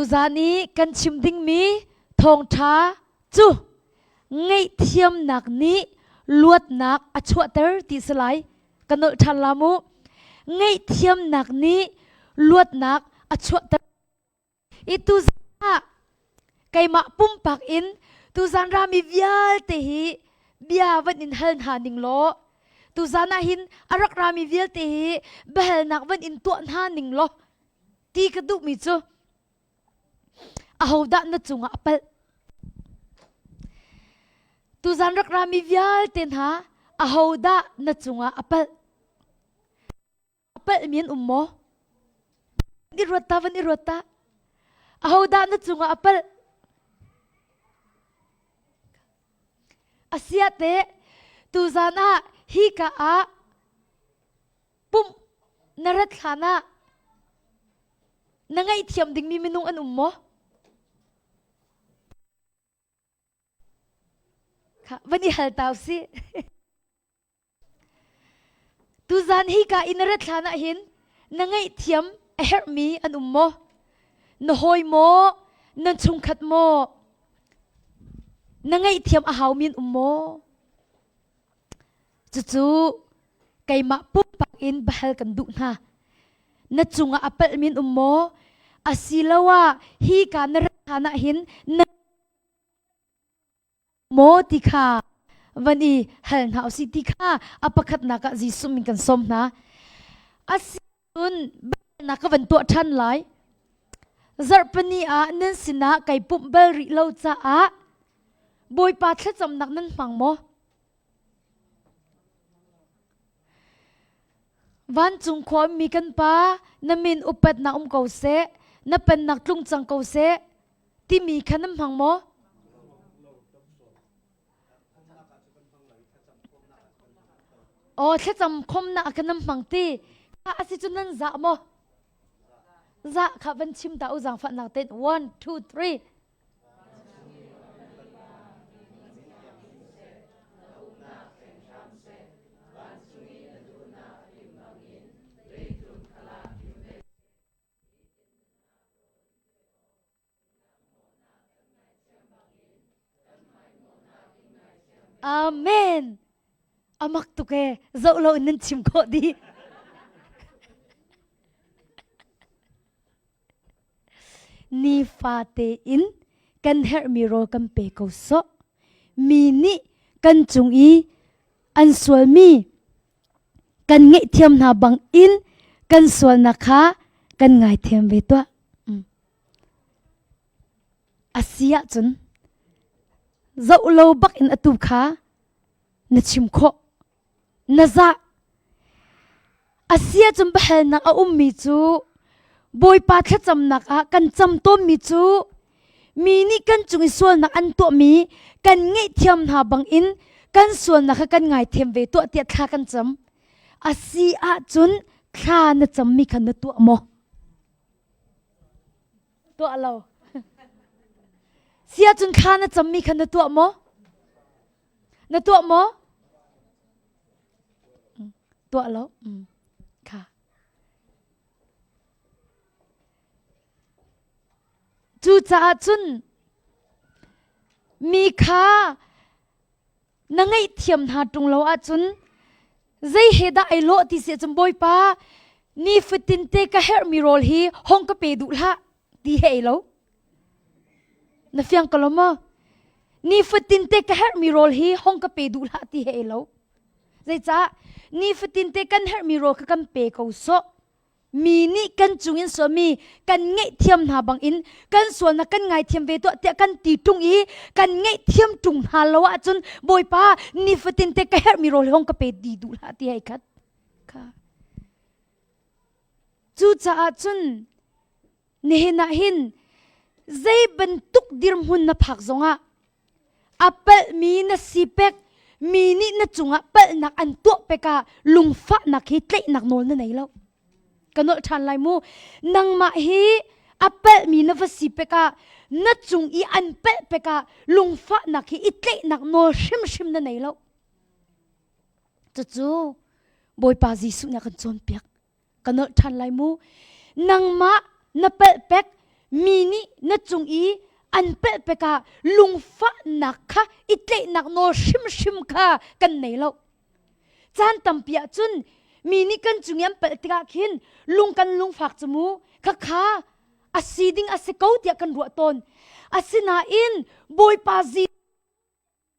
Tuzaan i kan chim dingmi thawngṭha cu ngaihthiamnak nih luatnak a chuahter ti si lai. Ka nolh ṭhan la mu. Ngaihthiamnak nih luatnak a chuahter. I tuzaan ah keimah pumpak in tuzaan rami vialte hi bia van in hal hna ning law tuzaan ah hin a rak rami vialte hi biahalnak van in tuah hna ning law ti ka duhmi cu ahodah na cungah a palh? Tuzaan rak rami vialte hna ahodah na cungah a palh? A palhmi an um maw? I ruat ta, van i ruat ta. Ahodah na cungah a palh? Asia te, tuzaan ah hika ah pumh na rat hlan ah na ngaihthiam dingmi minung an um maw? Kha, van i hal ta usih. Tuzaan hika i na rat hlan ahhin na ngaihthiam a herhmi an um maw? Na hawi maw? Nan chungkhat maw? Na ngaihthiam a haumi an um maw? Cucu keimah pumpak in bahal kan duh hna. Na cungah a palhmi an um maw? Asiloah hika na rat hlan ahhin na maw ti kha van i hal hna usih ti kha a pakhatnak ah Jesuh min kan sawm hna. Asicun biahalnak ka van tuah ṭhan lai. Zarhpini ah nan sinah kai pumh bal rih lo caah Bawipa thlacamnak nan hmang maw? Vancung khuami kan Pa, na min upatnak um ko seh, na pennak tlung cang ko seh, timi kha nan hmang maw? Aw thlacam khomnak kha nan hmang ti. Kha a si cu nan zah maw? Zah kha van chim ta u zaangfahnak tein. One, two, three. Amen. Amak tuk e. Zoh lo in nan chim khawh dih. Nifate in kan herhmi rawl kan pe ko sawh. Mi nih kan cung i an sualmi kan ngaihthiam hna bang in kan sualnak kha kan ngaithiam ve tuah. A si ahcun zoh lo bak in atu kha na chim khawh. Na zah. A si ahcun biahalnak a ummi cu Bawipa thlacamnak ah kan cam tawnmi cu mi nih kan cung i sualnak an tuahmi kan ngaihthiam hna bangin kan sualnak kha kan ngaithiam ve tuah tiah thla kan cam. A si ahcun thla na cammi kha na tuah maw? Tuah lo. Si ahcun thla na cammi kha na tuah maw? Na tuah maw? Tuah lo. Kha. Cucaah cun mi kha na ngaihthiam hna ṭung lo ahcun zei he dah ai lawh ti si ahcun Bawipa nifatin te ka herhmi rawl hi hong ka pe duh hlah ti he ei lo. Na fiang ko lo maw? Nifatin te ka herhmi rawl hi hong ka pe duh hlah ti he ei lo. Zeicah nifatin te kan herhmi rawl kha kan pe ko sawh. Mi nih kan cungin sualmi kan ngaihthiam hna bangin kan sualnak kan ngaithiam ve tuah tiah kan ti ṭung i kan ngaihthiam ṭung hna lo ahcun Bawipa nifatin te ka herhmi rawl hong ka pe di duh hlah ti hei khat kha. Cucaah cun nihin ah hin zei bantuk dirhmun na phak zongah A palhmi na si pek, mi nih na cungah palhnak an tuah pek ah lungfahnak hi tlaihnak nawl na nei lo. Ka nolh ṭhan lai mu. Nangmah hi a palhmi na va si pek ah na cung i an palh pek ah lungfahnak hi i tlaihnak nawl hrimhrim na nei lo. Cucu Bawipa Jesuh nih a kan cawnpiak. Ka nolh ṭhan lai mu. Nangmah na palh pek, Mi nih na cung i an pelh pek ah lungfahnak kha i tlaihnak nawl hrimhrim kha kan nei lo. Caan tampi ah cun mi nih kan cung i an palh tikah khin lung kan lungfak cu mu khakha a si ding a si ko tiah kan ruah tawn. Asinain Bawipa zi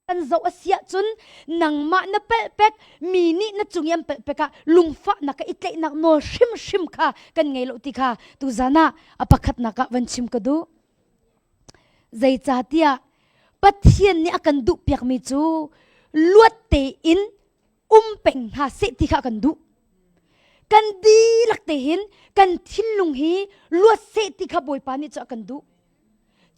kan zoh a si ahcun nangmah na palh pek mi nih na cung i an palh pek ah lungfahnak ka i tlaihnak nawl hrimhrim kha kan ngei lo ti kha tuzan ah a pakhatnak ah van chim ka duh. Zeicahtiah Pathian nih a kan duhpiakmi cu luat tein um peng hna seh ti kha a kan duh. Kan dihlak te hin kan thinlung hi luat seh ti kha Bawipa nih cu a kan duh.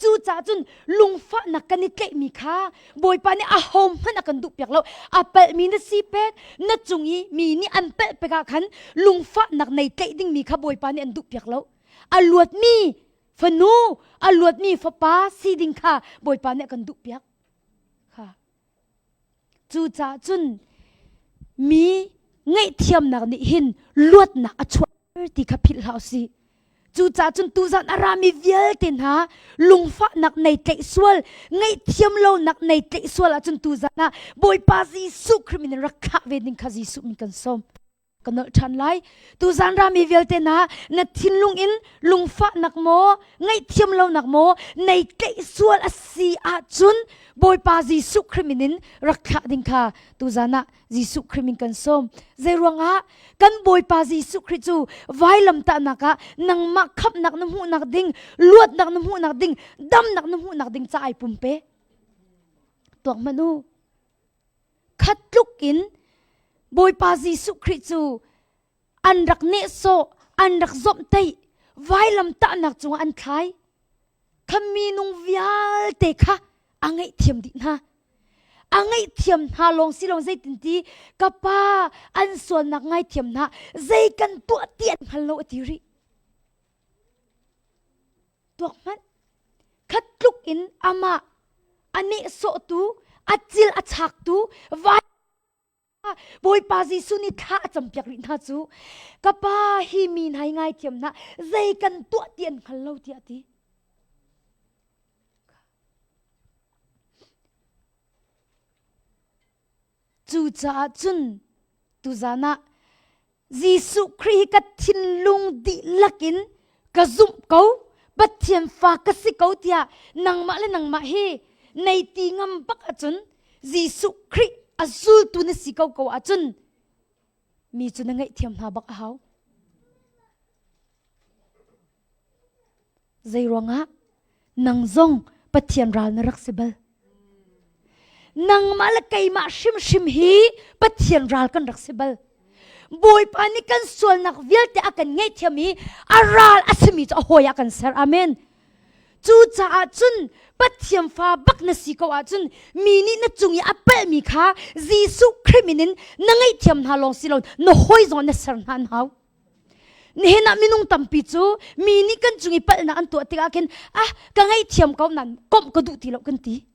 Cucaah cun lungfahnak kan i tlaihmi kha Bawipa nih ahohmanh a kan duhpiak lo. A palhmi na si pek, na cung i mi nih an palh pek ah khan lungfahnak nei tlaih dingmi kha Bawipa nih an duhpiak lo. A luatmi fanu, a luatmi fapa si ding kha Bawipa nih a kan duhpiak. Kha. Cucaah cun mi ngaihthiamnak nih hin luatnak a chuahter ti kha philh hlah usih. Cucaah cun tuzan a rami vialte hna lungfahnak nei tlaih sual, ngaihthiam lonak nei tlaih sual ahcun tuzan ah Bawipa Jesuh Khrih min in rak thlah ve ding kha Jesuh min kan sawm. Ka nolh ṭhan lai. Tuzan rami vialte hna na thinlung in lungfahnak maw, ngaihthiam lonak maw, nei tlaih sual a si ahcun Bawipa Jesuh Khrih min in rak thlah ding kha tuzan ah Jesuh Khrih min kan sawm. Zeiruangah kan Bawipa Jesuh Khrih cu vailamtahnak ah nangmah khamhnak na hmuhnak ding, luatnak na hmuhnak ding, damnak na hmuhnak ding ca ai pumpe. Tuak hmanh u. Khat tluk in Bawipa Jesuh Khrih cu an rak nehsawh, an rak zawmhtaih, vailamtahnak cungah an thlai. Kha minung vialte kha a ngaihthiam dih hna. A ngaihthiam hna lawng si lo zeitinti ka pa an sualnak ngaithiam hna zei kan tuah ti an hngal lo a ti rih. Tuak hmanh. Khat tluk in amah a nehsawhtu, a cil a chaktu, vai Bawipa Jesuh nih thla a campiak rih hna cu ka pa hi mi hna hi ngaithiam hna zei kan tuah ti an hngal lo tiah a ti. Cucaah cun tuzan ah Jesuh Khrih hi ka thinlung dihlak in ka zumh ko Pathian fa ka si ko tiah nangmah le nangmah hi nei ti ngam bak ahcun Jesuh Khrih a zultu na si ko ko ahcun mi cu na ngaihthiam hna bak a hau. Zei ruangah nang zong Pathian ral na rak si bal. Nangmah le keimah hrimhrim hi Pathian ral kan rak si bal. Bawipa nih kan sualnak vialte a kan ngaihthiam i a ral a simi cu a hawi ah kan ser. Amen. Cucaah cun Pathian fa bak na si ko ahcun mi nih na cung i a palhmi kha Jesuh Khrih min in na ngaihthiam hna lawng si lo na hawi zong na ser hna an hau. Nihin ah minung tampi cu mi nih kan cung i palhnak an tuah tikah khin ah ka ngaihthiam ko nan komh ka duh ti lo kan ti.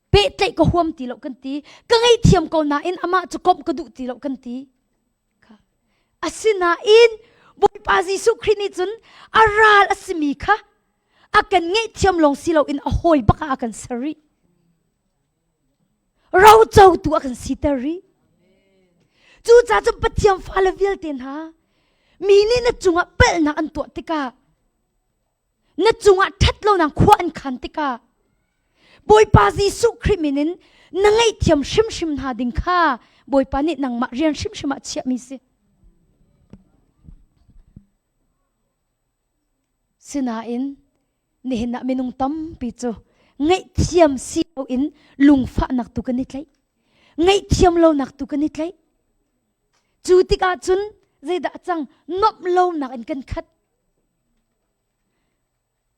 Pehtlaih ka huam ti lo kan ti. Ka ngaihthiam ko nain amah cu komh ka duh ti lo kan ti. Asinain Bawipa Jesuh Khrih nih cun a ral a simi kha a kan ngaihthiam lawng si loin a hawi bak ah a kan ser rih. Rocotu a kan siter rih. Cucaah cun Pathian fale vialte hna mi nih na cungah palhnak an tuah tikah na cungah ṭhatlonak khua an khan tikah Bawipa Jesuh Khrih min in na ngaihthiam hrimhrim hna ding kha Bawipa nih nangmah rian hrimhrim ah chiahmi si. Sinain nihin ah minung tampi cu ngaihthiam si loin lungfahnak tu kan i tlaih. Ngaihthiam lonak tu kan i tlaih. Cu tikah cun zeidah a cang? Nuamh lonak in kan khat.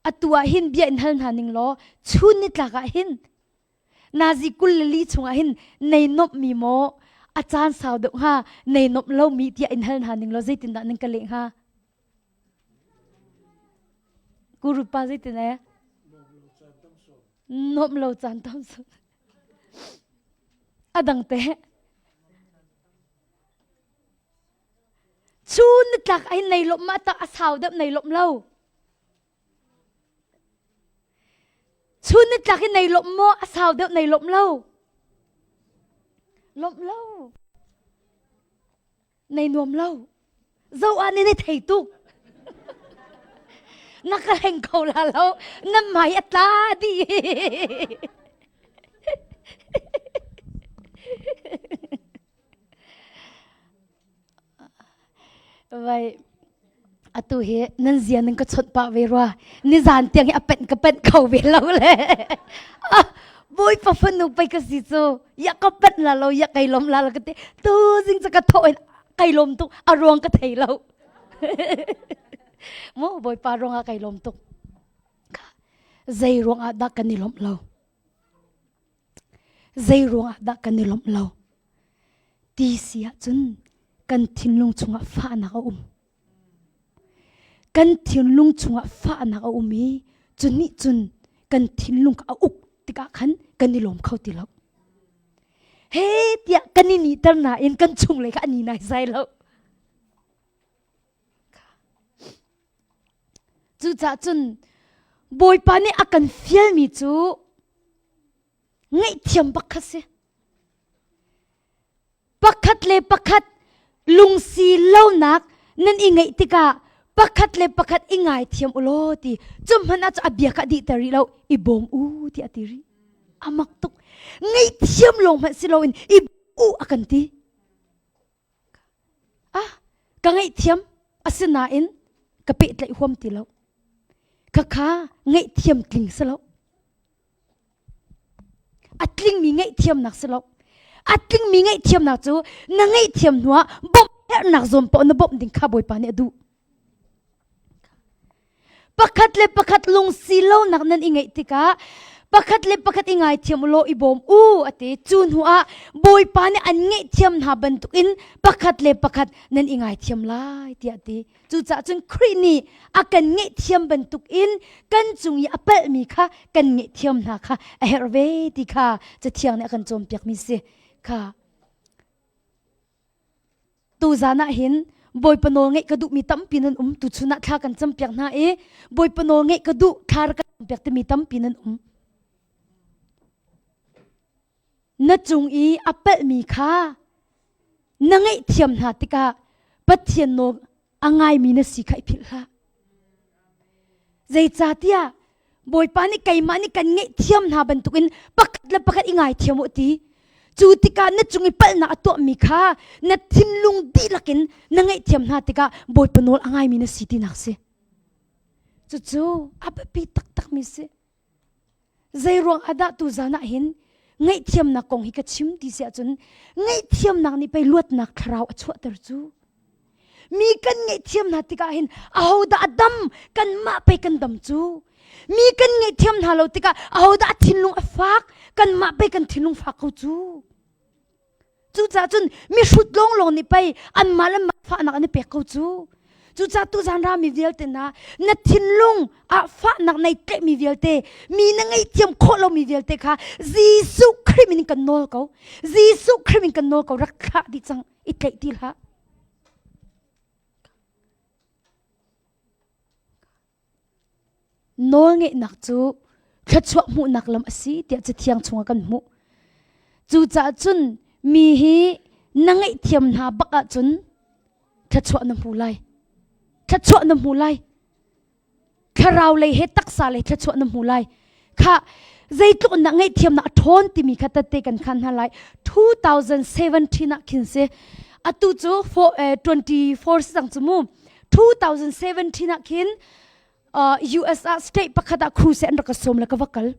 Atu ah hin bia in hal hna ning law chun nitlak ah hin nazi 22 chungah hin nei nomhmi maw a caan sau deuh hnga nei nomh lomi tiah in hal hna ning law zeitindah nan ka leh hnga? Kurupa zeitin eh? Nomh lo caan tam sawm. A dang te. Chun ni tlak ai nei lawm ma tak a sau deuh nei lawm lo. Chun ni tlak i nei lawm maw a sau deuh nei lawm lo. Lawmh lo. Nei nuam lo. Zo ah ni thei tuk. Na ka hleng kho la lo. Na mai a tla dih. Vai atu hi nan zia nan ka chawnh pah ve rua. Nizan tiang hi a penh ka penh kho ve lo le. Ah, Bawipa fanu pei ka si cu. Ya ka penh la lo, ya kai lom la lo ka ti. Tu zing cu ka thawh in kai lom tuk. A ruang ka thei lo. Mu Bawipa ruang ah kai lom tuk. Zei ruang ah dah kan i lawmh lo? Zei ruang ah dah kan i lawmh lo? Ti si ahcun kan thinlung chungah fahnak a um. Kan thinlung chungah fahnak a um i cu nih cun kan thinlung a uk tikah khan kan i lawm kho ti lo. He tiah kan i nihter nain kan chunglei kha a ni naisai lo. Cucaah cun Bawipa nih a kan fialmi cu ngaihthiam bak kha si. Pakhat le pakhat lungsi lonak nan i ngeih tikah pakhat le pakhat i ngaithiam u law ti cu hmanh ah cu a bia kha a dihter rih lo i bawm u ti a ti rih. A mak tuk. Ngaihthiam lawng hmanh si loin i u a kan ti. Ah, ka ngaihthiam asinain ka pehtlaih huam ti lo. Khakha ngaihthiam tling si lo. A tlingmi ngaihthiamnak si lo. A tlingmi ngaihthiamnak cu na ngaihthiam hnuah bawmh herhnak zawn paoh na bawmh ding kha Bawipa nih a duh. Pakhat le pakhat lungsi lonak nan i ngeih tikah pakhat le pakhat i ngaithiam u law i bawm u a ti. Cu hnu ah Bawipa nih an ngaihthiam hna bantukin pakhat le pakhat nan i ngaithiam lai tiah a ti. Cucaah cun Khrih nih a kan ngaihthiam bantukin kan cung i a palhmi kha kan ngaihthiam hna kha a herh ve ti kha Cathiang nih a kan cawnpiakmi si kha. Tuzan ah hin Bawipa nawl ngeih ka duhmi tampi nan um. Tuchun ah thla kan campiak hna i Bawipa nawl ngeih ka duh, thla rak ka campiak timi tampi nan um. Na cung i a palhmi kha na ngaihthiam hna tikah Pathian nawl a ngaimi na si kha i philh hlah. Zeicahtiah Bawipa nih keimah nih kan ngaihthiam hna bantukin pakhat le pakhat i ngaithiam u ti. Cu tikah na cung i palhnak a tuahmi kha na thinlung dihlak in na ngaihthiam hna tikah Bawipa nawl a ngaimi na si tinak si. Cucu a biapi taktakmi si. Zeiruang ah dah tuzan ah hin ngaihthiamnak kong hi ka chim ti si ahcun ngaihthiamnak nih pei luatnak thlarau a chuahter cu. Mi kan ngaihthiam hna tikah hin ahodah a dam kanmah pei kan dam cu. Mi kan ngaihthiam hna lo tikah ahodah a thinlung a fak kanmah pei kan thinlung fak ko cu. Cucaah cun mihrut lawnglawng nih pei anmah le mah fahnak an i pek ko cu. Cucaah tuzan rami vialte hna na thinlung ah fahnak nei tlaihmi vialte mi na ngaihthiam khawh lomi vialte kha Jesuh Khrih min in kan nawl ko. Jesuh Khrih min kan nawl ko rak thlah dih cang i tlaih ti hlah. Nawlngeihnak cu thluachuah hmuhnak lam a si tiah Cathiang chungah kan hmuh. Cucaah cun mi hi na ngaihthiam hna bak ahcun thluachuah na hmu lai. Thluachuah na hmu lai. Thlarau lei he taksa lei thluachuah na hmu lai. Kha zeitluk in dah ngaihthiamnak a ṭhawn timi kha tette kan khan hna lai. 2017 ah khin si. Atu cu 24 si cang cu mu. 2017 ah khin uh, US ah state pakhat ah cruise an rak ka sawm le ka va kal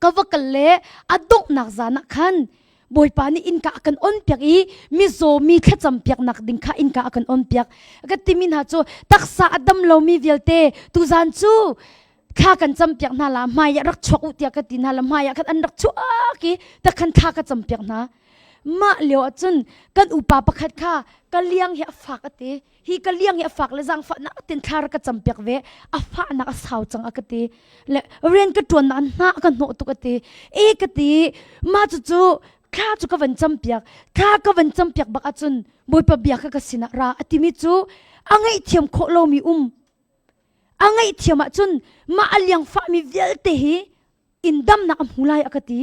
ka va kal le a donghnak zan ah khan Bawipa nih innka a kan on piak i mizaw mi thlacam piaknak ding kha innka a kan on piak ka timi hna cu taksa a dam lomi vialte tuzan cu thla kan cam piak hna la hmai ah rak chuak u tiah ka ti hna la hmai ah khan an rak chuak i takhan thla ka cam piak hna mah lio ah cun kan upa pakhat kha ka liang hi a fak a ti hi ka liang hi a fak le zaangfahnak tin thla rak ka cam piak ve a fahnak a sau cang a ka ti le rian ka ṭuan nak hna ka hnawh tuk a ti e ka ti ma cu cu. Thla cu ka van campiak. Thla ka van campiak bak ahcun Bawipa bia kha ka sinah ra a timi cu a ngaihthiam khawh lomi um. A ngaihthiam ahcun mah a liang fahmi vialte hi in damnak a hmu lai a ka ti.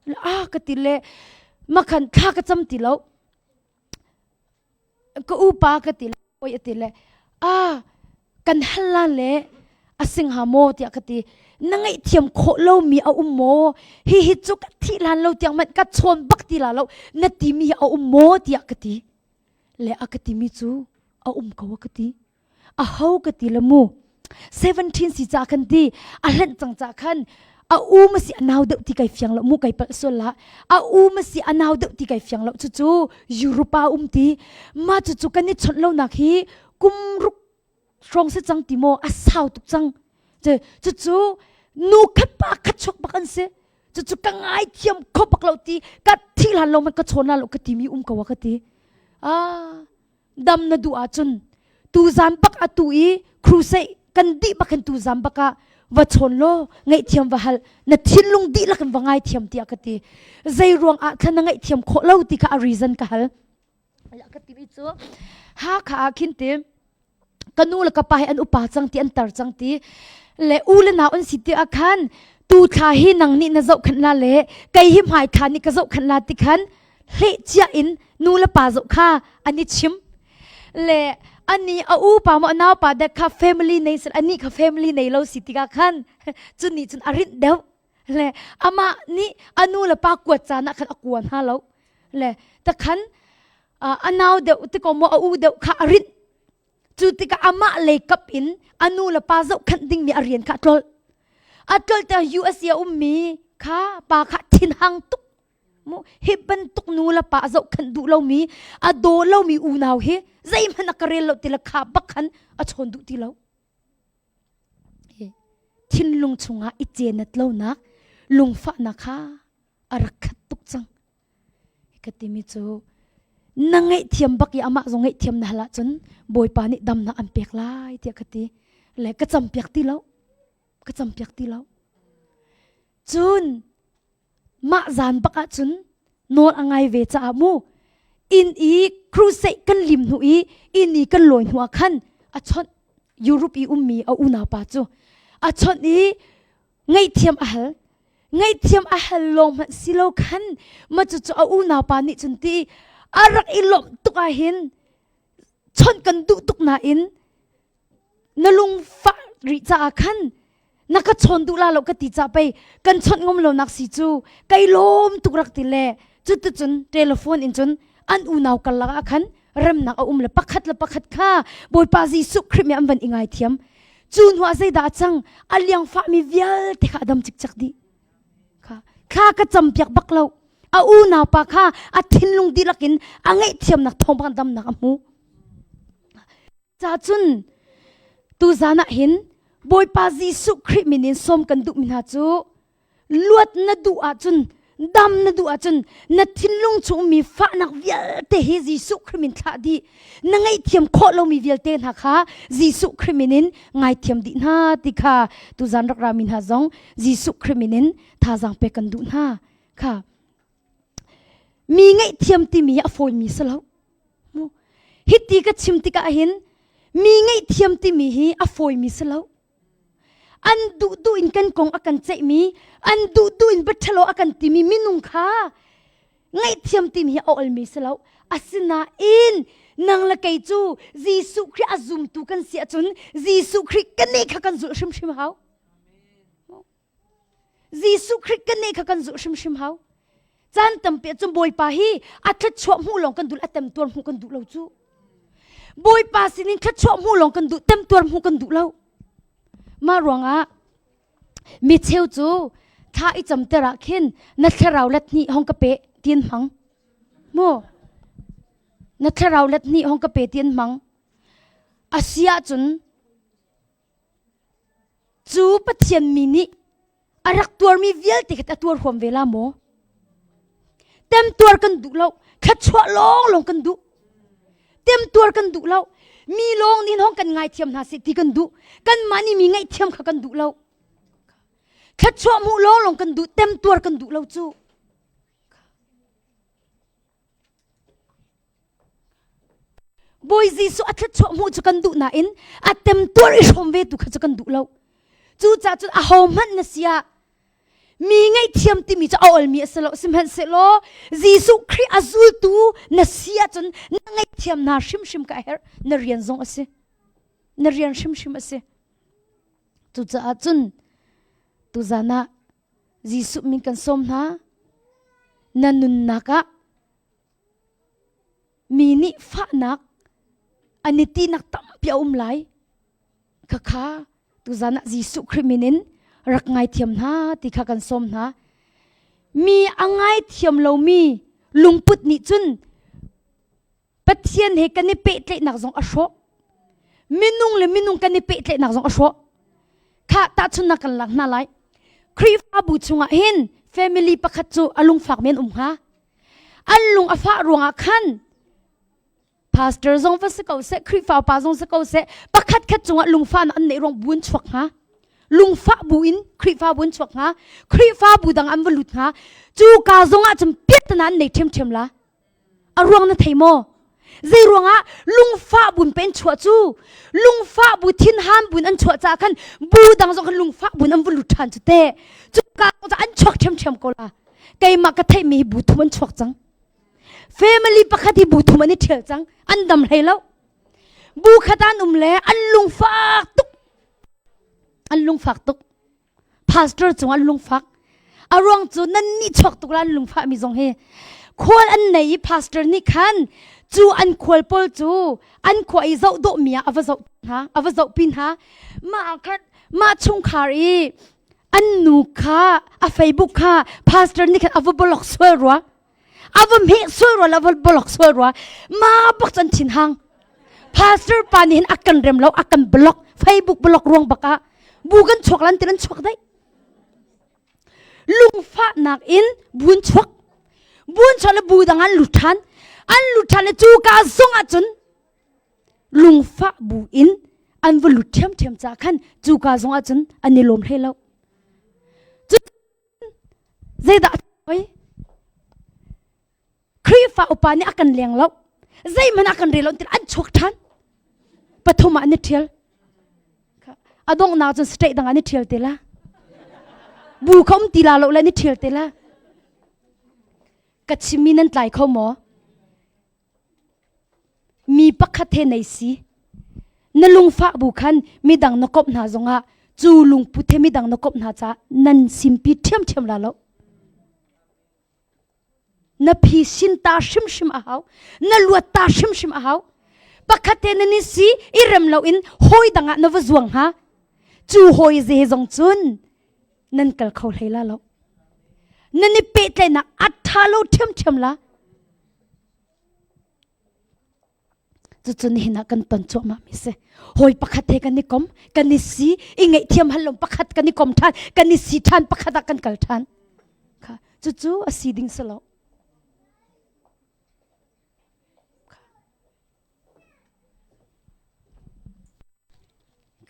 A ka ti le makhan thla ka cam ti lo. Ka upa ka ti le oi a ti le a kan hal la le a sing ha maw tiah ka ti. Na ngaihthiam khawh lomi a um maw? Hihi cu ka thih lan lo tiang man ka chawn bak ti la lo na timi hi a um maw tiah ka ti. Le a ka timi cu a um ko a ka ti. A ho ka ti le mu. 17 si ca khan ti a hlenh cang ca khan a u ma si a nau deuh ti kai fiang lo mu kai palh sual la a u ma si a nau deuh ti kai fiang lo cucu Europa um ti ma cucu kan i chawnh lo nak hi kum ruk hrawng si cang ti maw a sau tuk cang cucu nu khat pa khat chuak bak an si cucu ka ngai thiam kho bak lo ti ka thi hlan lo man ka chawn la lo ka ti mi um ko a ka ti ah dam na duh ahcun tuzan bak atu i crusade kan dih bak hin tuzan bak ah va chawn law ngaihthiam va hal na thinlung dihlak in va ngaithiam tiah ka ti zei ruang ah thlan na ngaihthiam khawh lo ti kha a reason ka hal ka ti mi cu Hakha ah khin ti ka nu le ka pa hi an upa cang ti an tar cang ti le u le nau an si ti ah khan tu thla hi nang nih na zohkhenh la le kei hi hmai thla nih ka zohkhenh la ti khan hleh cia in nu le pa zoh kha an i chim le ani a u pa mo nau pa dek kha family nei sel ani kha family nei lo si tikah khan cun nih cun a rinh deuh le amah nih a nu le pa kuat caan ah khan a kua hna lo le takhan a nau deuh tiko mo a u deuh kha a rinh Cu tikah amah lei kap in a nu le pa zohkhenh dingmi a rian kha a tlolh. A tlolh tiah USA a ummi kha pa kha thinhang tuk. Mu hi bantuk nu le pa a zohkhenh duh lomi, a daw lomi unau hi zeihmanh a ka rel lo ti le kha bak khan a chawn duh ti lo. Thinlung chungah i cenat lonak, lungfahnak kha a rak khat tuk cang. Ka timi cu na ngaihthiam bak i amah zong ngaihthiam na hal ahcun Bawipa nih damnak an pek lai tiah ka ti. Le ka campiak ti lo. Ka campiak ti lo. Cun mah zan bak ahcun nawl a ngai ve caah mu inn i crusade kan lim hnu i inn i kan lawi hnu ah khan a chawnh Europe i ummi a unaupa cu a chawnh i ngaihthiam a hal ngaihthiam a hal lawng hmanh si lo khan ma cucu a unau pa nih cun ti a rak i lawmh tuk ah hin chawnh kan duh tuk nain na lungfah rih caah khan na ka chawn duh la lo ka ti ca pei kan chawnh ngam lo nak si cu kai lawm tuk rak ti le cuticun telephone in cun an unau karlak ah khan remnak a um le pakhat le pakhat kha Bawipa Jesuh Khrih mi an van i ngaithiam cu hnu ah zeidah a cang a liangfahmi vialte kha a dam cikcek dih kha thla ka campiak bak lo a unau pa kha a thinlung dihlak in a ngaihthiamnak thawngpang damnak a hmu Ca cun tuzan ah hin Bawipa Jesuh Khrih min in sawm kan duhmi hna cu luat na duh ahcun dam na duh ahcun na thinlung chung ummi fahnak vialte hi Jesuh Khrih min thlah dih na ngaihthiam khawh lomi vialte hna kha Jesuh Khrih min in ngaithiam dih hna ti kha tuzan rak rami hna zong Jesuh Khrih min in thazaang pek kan duh hna kha mi ngaihthiam timi hi a fawimi si lo Hiti ka chim tikah hin mi ngaihthiam timi hi a fawimi si lo. An duh duh in kan kong a kan ceihmi, an duh duh in biaṭhalo a kan timi minung kha ngaihthiam timi hi a olmi si lo. Asinain nang le kei cu Jesuh Khrih a zumtu kan si ahcun Jesuh Khrih kan nih kha kan zulh hrimhrim hau. Jesuh Khrih kan nih kha kan zulh hrimhrim hau. Caan tampi ahcun Bawipa hi a thluachuah hmuh lawng kan duh a temtuar hmuh kan duh lo cu. Bawipa sinin thluachuah hmuh lawng kan duh temtuar hmuh kan duh lo. Mah ruangah mi cheu cu thla i camter ah khin na thlarau let hnih hong ka pe tin hmang. Mu na thlarau let hnih hong ka pe tin hmang. Asi ahcun Cu Pathian mi nih a rak tuarmi vialte kha a tuar huam ve la maw? Temtuar kan duh lo, thluachuah lawnglawng kan duh. Temtuar kan duh lo. Mi lawng nih hong kan ngaithiam hna seh ti kan duh. Kanmah nih mi ngaihthiam kha kan duh lo. Thluachuah hmuh lawnglawng kan duh, temtuar kan duh lo cu. Bawi Jesuh a thluachuah hmuh cu kan duh nain a temtuar i hrawm ve tu kha cu kan duh lo. Cucaah cun ahohmanh na si ah mi ngaihthiam timi cu a olmi a si lo. Sihmanhsehlaw Jesuh Khrih a zultu na si ahcun na ngaihthiam hna hrimhrim ka herh. Na rian zong a si. Na rian hrimhrim a si. Cucaah cun tuzan ah Jesuh min kan sawm hna. Na nunnak ah mi nih fahnak an i tinak tampi a um lai. Khakha tuzan ah Jesuh Khrih min in rak ngaithiam hna ti kha kan sawm hna. Mi a ngaithiam lomi lungput nih cun Pathian he kan i pehtlaihnak zong a hrawh. Minung le minung kan i pehtlaihnak zong a hrawh. Kha tahchunnak kan lak hna lai. Khrihfabu chungah hin family pakhat cu a lungfak men um hnga. An lung a fah ruangah khan pastor zong va si ko seh, Khrihfa upa zong si ko seh, pakhat khat cungah lungfahnak an neih ruang bu an chuak hnga. Lungfah bu in Khrihfabu an chuak hnga. Khrihfabu dang an va lut hnga. Cu ka zongah cun piahtana an nei ṭhiamṭhiam la. A ruang na thei maw? Zei ruangah lungfah bun pe an chuah cu? Lungfah bu thinhan bun an chuah caah khan bu dang zong khan lungfah bun an va lut ṭhan cu teh. Cuka an chuak ṭhiamṭhiam ko la. Keimah ka theihmi hi bu thum an chuak cang. Family pakhat hi bu thum an i ṭhial cang. An dam hlei lo. Bu khat an um le an lungfak tuk. An lungfak tuk. Pastor cung an lungfak. A ruang cu nan nih chuak tuk la an lungfah mi zong hi. Khual an nei i pastor nih khan cu an khual pawl cu an khua i zoh dawh mi ah a va zoh hna, a va zoh pi hna. Mah khan mah chungkhar i an nu kha a Facebook kha pastor nih khan a va block sual rua. A va hmeh sual rua la va block sual rua. Ma bak cun thin hang. Pastor pa nih hin a kan rem lo, a kan block, Facebook block ruang bak ah bu kan chuak lan tin an chuak dai. Lungfahnak in buun chuak. Buun chuak le bu dang an lut ṭhan. An lut ṭhan le cu ka zong ah cun lungfah bu in an va lut ṭhiamṭhiam ca khan cu ka zong ah cun an i lawm hlei lo. Zeidah a Khrihfa upa nih a kan leng lo. Zeihmanh a kan rel lo ti an chuak ṭhan. Pathum ah an i ṭhial. A donghnak cun state dang an i ṭhial te la. Bu kha um ti la lo le an i ṭhial te la. Ka chimmi nan tlai kho maw? Mi pakhat he nei si. Na lungfah bu khan midang na komh hna zongah cu lungput he midang na komh hna caah nan simpi ṭhiamṭhiam la lo. Na phisin ta hrimhrim a hau. Na luat ta hrimhrim a hau. Pakhat te nan i si i rem loin hawi dang ah na va zuang hnga. Cu hawi ze zong cun nan kal kho hlei la lo. Nan i pehtlaihnak a ṭha lo ṭhiamṭhiam la. Cucu nihin ah kan ton cuahmah mi si. Hawi pakhat he kan i kom, kan i si, i ngaihthiam hal lo pakhat kan i kom ṭhan, kan i si ṭhan pakhat ah kan kal ṭhan. Kha cucu a si ding si lo.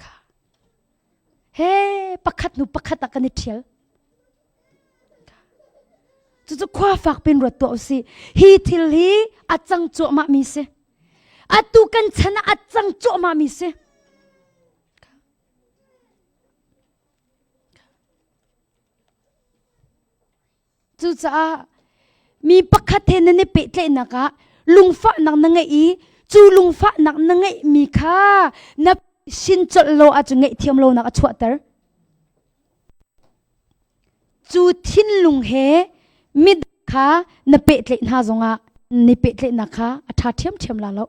Kha. He pakhat hnu pakhat ah kan i ṭhial. Cucu khua fak pin ruat tuah usih. Hi thil hi a cang cuahmah mi si. Atu kan chan ah a cang cuahmah mi si. Cucaah mi pakhat he nan i pehtlaihnak ah lungfahnak na ngeih i cu lungfahnak na ngeihmi kha na sin colh lo ahcun ngaihthiam lonak a chuahter. Cu thinlung he midang kha na pehtlaih hna zongah ni pehtlaihnak kha a ṭha ṭhiamṭhiam la lo.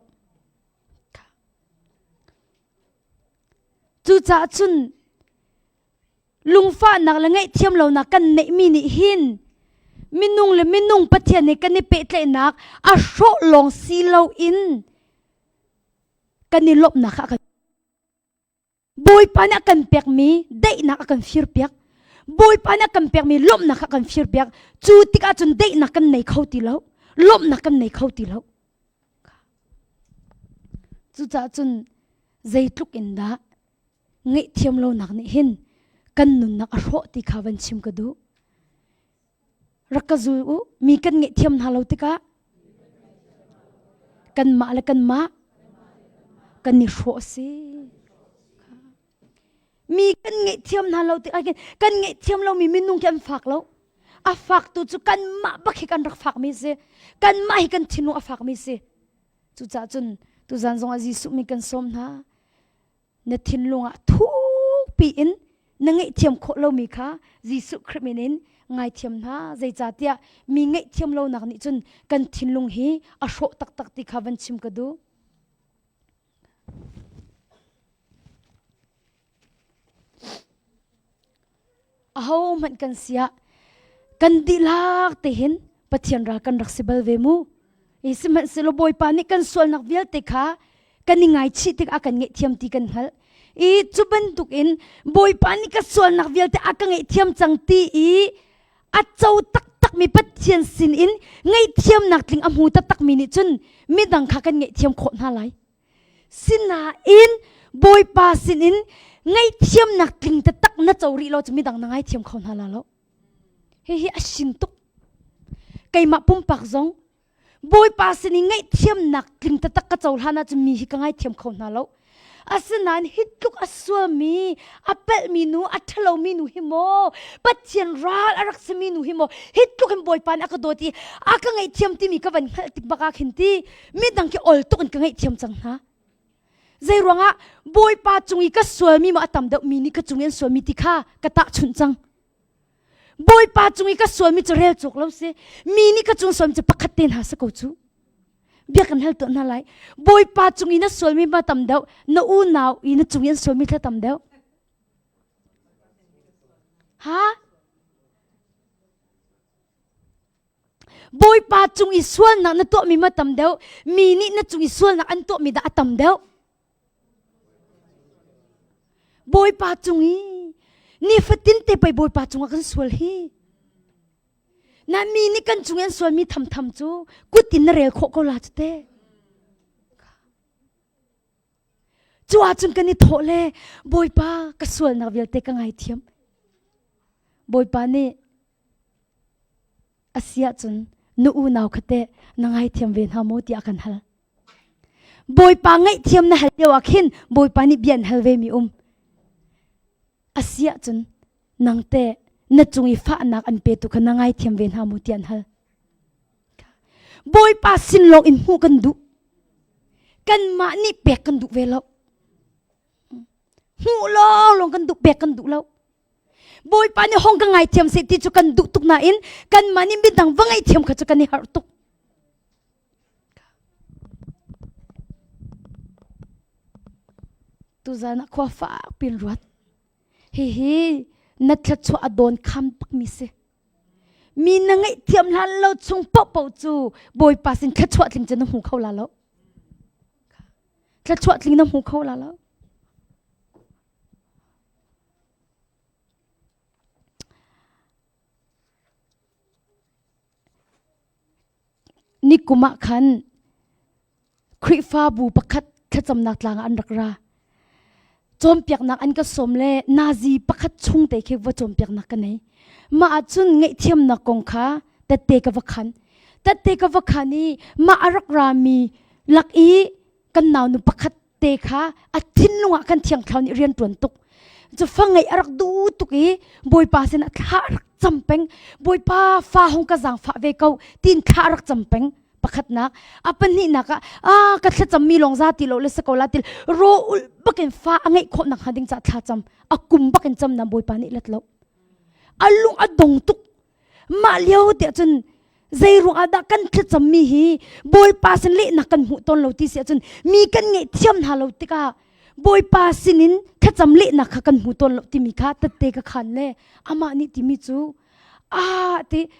Cucaah cun lungfahnak le ngaihthiam lonak kan neihmi nih hin minung le minung Pathian he kan i pehtlaihnak a hrawh lawng si loin kan i lawmhnak kha a kan Bawipa nih a kan pekmi daihnak a kan firpiak. Bawipa nih a kan pekmi lawmhnak a kan firpiak. Cu tikah cun daihnak kan nei kho ti lo. Lawmhnak kan nei kho ti lo. Cucaah cun zeitluk in dah ngaihthiam lonak nih hin kan nunnak a hrawh ti kha van chim ka duh. Rak ka zul u, mi kan ngaihthiam hna lo tikah kanmah le kanmah. Kan i hrawh si. Mi kan ngaihthiam hna lo tikah khin kan ngaihthiam lomi minung khi an fak lo. A fak tu cu kanmah bak hi kan rak fakmi si. Kanmah hi kan thinlung a fakmi si. Cucaah cun tuzan zongah Jesuh min kan sawm hna. Na thinlung ah thukpi in na ngaihthiam khawh lomi kha Jesuh Khrih min in ngaithiam hna. Zeicahtiah mi ngaihthiam lonak nih cun kan thinlung hi a hrawh taktak ti kha van chim ka duh. Ahohmanh kan si ah kan dihlak te hin Pathian ral kan rak si bal ve mu. I sihmanhsehlaw Bawipa nih kan sualnak vialte kha kan i ngaichih tik a kan ngaihthiam ti kan hngalh. I cu bantukin Bawipa nih ka sualnak vialte a ka ngaihthiam cang ti i a co taktakmi Pathian sinin ngaihthiamnak tling a hmu taktakmi nih cun midang kha kan ngaihthiam khawh hna lai. Sinain Bawipa sinin ngaihthiamnak tling taktak na co rih lo cu midang na ngaithiam kho hna la lo. Hihi a sin tuk. Keimah pumpak zong Bawipa sin i ngaihthiamnak tling taktak ka cohlan ahcun mi hi ka ngaithiam kho hna lo. Asinain hi tluk a sualmi, a pelhmi nu, a ṭhalomi nu hi maw, Pathian ral a rak simi nu hi maw, hi tluk in Bawipa nih a ka dawt i a ka ngaihthiam timi ka van hngalh tik bak ah khin ti midang khi ol tuk in ka ngaihthiam cang hna. Zei ruangah Bawipa cung i ka sualmi maw a tam deuh mi nih ka cung i an sualmi ti kha ka tahchunh cang. Bawipa cung i ka sualmi cu rel cawk lo si. Mi nih ka cung sualmi cu pakhat te hna si ko cu. Bia kan hal tuah hna lai. Bawipa cung i na sualmi ma tam deuh, na unau i na cung i an sualmi thla tam deuh. Ha? Bawipa cung i sualnak na tuahmi ma tam deuh, mi nih na cung i sualnak an tuahmi dah a tam deuh. Bawipa cung i nifatin te pei Bawipa cungah kan sual hi. Na mi nih kan cung i an sualmi thamtham cu kut in na rel khawh ko la cu te. Cu ahcun kan i thawh le Bawipa ka sualnak vialte ka ngaithiam. Bawipa nih a si ahcun na unau kha teh na ngaithiam ve hna maw tiah kan hal. Bawipa ngaihthiam na hal lio ah khin Bawipa nih bia an hal ve mi um. A si ahcun nang teh na cung i fahnak an petu kha na ngaithiam ve hna maw tiah an hal. Bawipa sin lawng in hmuh kan duh. Kanmah nih pek kan duh ve lo. Hmuh lawng lawng kan duh pek kan duh lo. Bawipa nih hong ka ngaithiam seh ti cu kan duh tuk nain kanmah nih midang va ngaihthiam kha cu kan i harh tuk. Tuzan ah khua fak pin ruat. Hihi na thluachuah a dawn kham bakmi si. Mi na ngaihthiam hlan lo chung paohpaoh cu Bawipa sin thluachuah tling cu na hmu kho la lo. Thluachuah tling na hmu kho la lo. Nikum ah khan Khrihfabu pakhat thlacamnak tlang ah an rak ra. Cawnpiaknak an ka sawm le nazi pakhat chung te khi va cawnpiaknak ka nei. Mah ahcun ngaihthiamnak kong kha tette ka va khan. Tette ka va khan i mah a rak rami lak i kan naunu pakhat te kha a thinlung ah khan thiang thlarau nih rian ṭuan tuk cu fa ngeih a rak duh tuk i bawipa sinah thla a rak cam peng bawipa fa hong ka zaangfah ve ko tiin thla a rak cam peng pakhatnak a pahnihnak ah a ka thlacam mi lawng za ti lo le sa ko la til ro ul bakin fa a ngeih khawh nak hnga ding ca thla cam a kum bakin cam na bawipa nih let lo a lung a dong tuk Mah lio te cun zei ruang ah dah kan thlacammi hi Bawipa sin lehnak kan hmuh tawn lo ti si ahcun mi kan ngaihthiam hna lo tikah Bawipa sinin thlacam lehnak kha kan hmu tawn lo timi kha tette ka khan le amah nih timi cu ah ti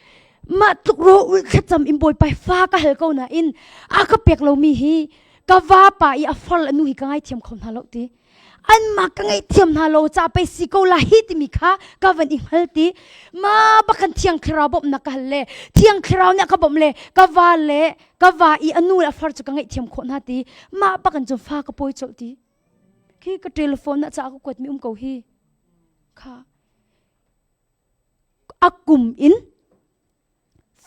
mah tluk ro ul thlacam in Bawipa fa ka hal ko nain a ka pek lomi hi ka vapa i a far le nu hi ka ngaithiam kho hna lo ti anmah ka ngaihthiam hna lo ca pei si ko la hi timi kha ka van i hngal ti ma bakhan thiang thlarau bawmhnak ka hal le thiang thlarau nih a ka bawmh le ka va le ka va i a nu le a far cu ka ngaihthiam khawh hna ti mah bakan cu fa ka pawi colh ti khi ka telephone na ca ka kuat mi um ko hi kha a kum in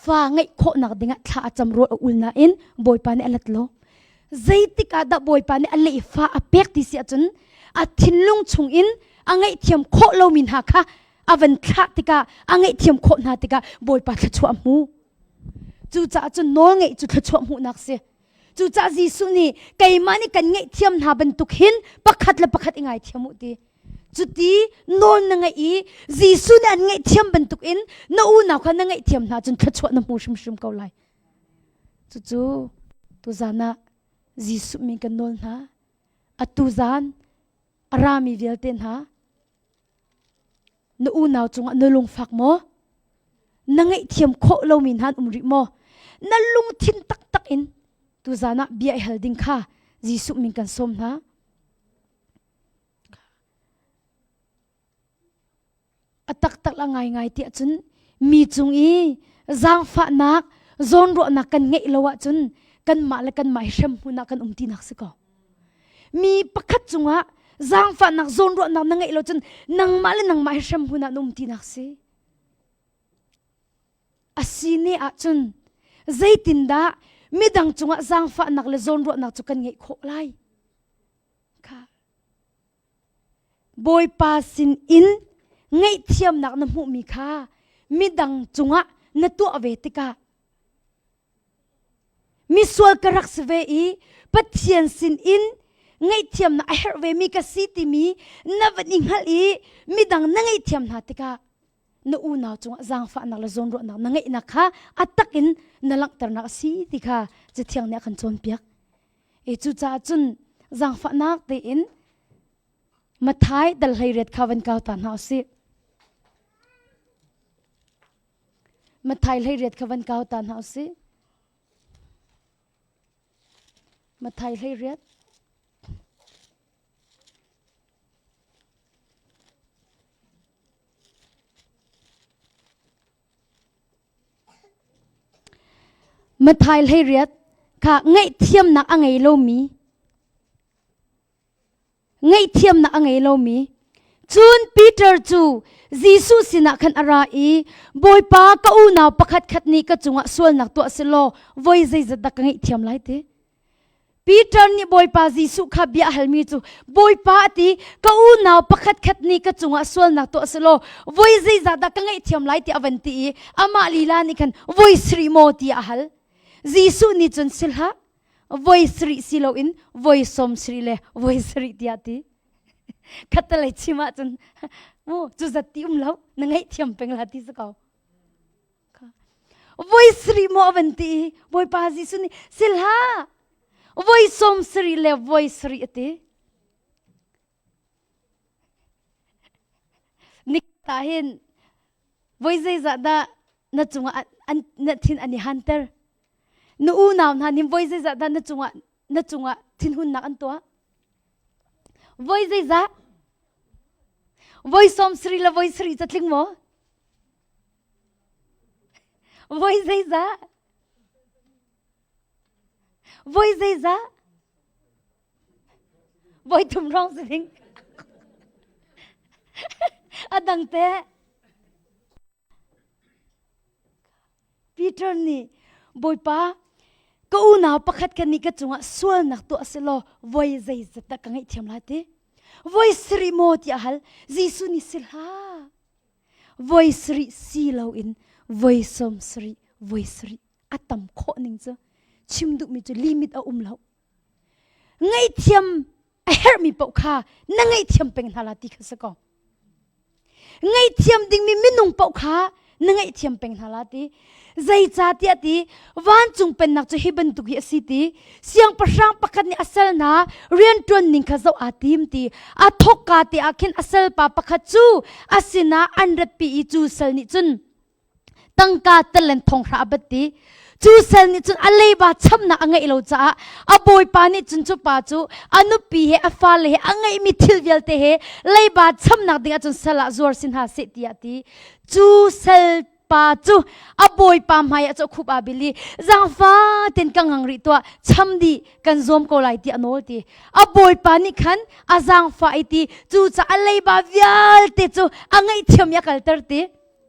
fa ngeih khawhnak dingah thla a cam rawl a ul nain Bawipa nih a lat lo. Zeitik ah dah Bawipa nih a lehfa a pek ti si ahcun a thinlung chungin a ngaihthiam khawh lomi hna kha a van thlah tikah a ngaihthiam khawh hna tikah Bawipa thluachuah a hmu. Cucaah cun nawl ngeih cu thluachuah hmuhnak si. Cucaah Jesuh nih keimah nih kan ngaihthiam hna bantuk hin pakhat le pakhat i ngaithiam u ti. Cuti nawl na ngeih i Jesuh nih an ngaihthiam bantukin na unau kha na ngaihthiam hna cun thluachuah na hmu hrimhrim ko lai. Cucu tuzan ah Jesuh min kan nawl hna. Atu zan a rami vialte hna na unau cungah na lungfak maw? Na ngaihthiam khawh lomi hna an um rih maw? Na lungthin taktak in tuzan ah bia i hal ding kha Jesuh min kan sawm hna. A taktak la ngaingai tiah cun mi cung i zaangfahnak zawnruahnak kan ngeih lo ahcun kanmah le kanmah hi hrem hmun ah kan um tinak si ko. Mi pakhat cungah zaangfahnak zawnruahnak na ngeih lo cun nangmah le nangmah hi hrem hmun ah na um tinak si. A si ne ahcun zeitindah midang cungah zaangfahnak le zawnruahnak cu kan ngeih khawh lai? Kha Bawipa sin in ngaihthiamnak na hmuhmi kha midang cungah na tuah ve tikah misual ka rak si ve i Pathian sin in ngaihthiamnak a herh vemi ka si timi na van i hngalh i midang na ngaihthiam hna tikah na unau cungah zaangfahnak le zawnruahnak na ngeihnak kha a tak in na langhternak a si ti kha Cathiang nih a kan cawnpiak. E cucaah cun zaangfahnak tein Mathai dal 18 kha van kau ta hna usih. Mathai 18 kha van kau ta hna usih. Mathai 18 Mathai 18 kha ngaihthiamnak a ngei lomi ngaihthiamnak a ngei lomi cun Peter cu Jesuh sinah khan a ra i Bawipa ka unau pakhat khat nih ka cungah sualnak tuah selaw voi zeizat dah ka ngaihthiam lai ti Peter nih Bawipa Jesuh kha bia a halmi cu Bawipa a ti ka unau pakhat khat nih ka cungah sualnak tuah selaw voi zeizah dah ka ngaihthiam lai tiah a van ti i amah lila nih khan voi sarih maw tiah a hal. Jesuh nih cun si hlah voi sarih si loin voi sawm sarih le voi sarih tiah ti. Khattelei chim ahcun mu cu zat ti um lo na ngaihthiam peng la ti si ko. Voi sarih maw a van ti i Bawipa Jesuh nih si hlah voi sawm sarih le voi sarih a ti. Nikhat ah hin voi zeizah dah na cungah an, na thin an i hanter? Na unau hna nih voi zeizah dah na cungah na cungah thinhunnak an tuah? Voi zeizah? Voi sawm sarih le voi sarih catling maw? Voi zeizah? Voi zeizah? Voi thum rong si ding. A dang te. Peter nih Bawipa ka unau pakhat kan nih ka cungah sualnak tuah si law voi zeizat dah ka ngaihthiam lai ti? Voi sarih maw tiah a hal. Jesuh nih si hlah. Voi sarih si loin voi sawm sarih voi sarih a tam khawh ning cu chim duhmi cu limit a um lo. Ngaihthiam a herhmi paoh kha na ngaihthiam peng hna la ti kha si ko. Ngaihthiam dingmi minung paoh kha na ngaihthiam peng hna la ti. Zeicahtiah ti vancung pennak cu hi bantuk hi a si ti siangpahrang pakhat nih a sal hna rianṭuan ning kha zoh aa tim ti a thawkka te ah khin a salpa pakhat cu a sinah an ratpi i cu sal nih cun tangka talent thonghra a bat ti cu sal nih cun a leiba chamnak a ngeih lo caah a bawipa nih cun cu pa cu a nupi he a fale he a ngeihmi thil vialte he leiba chamnak ding ahcun sal ah zuar si hna seh tiah ti cu sal pa cu a bawipa hmai ah cu khup aa bil i zaangfa ten ka ngang rih tuah cham dih kan zuam ko lai ti a nawl ti a bawipa nih khan a zaangfa i ti cu ca a leiba vialte cu a ngaihthiam i a kalter ti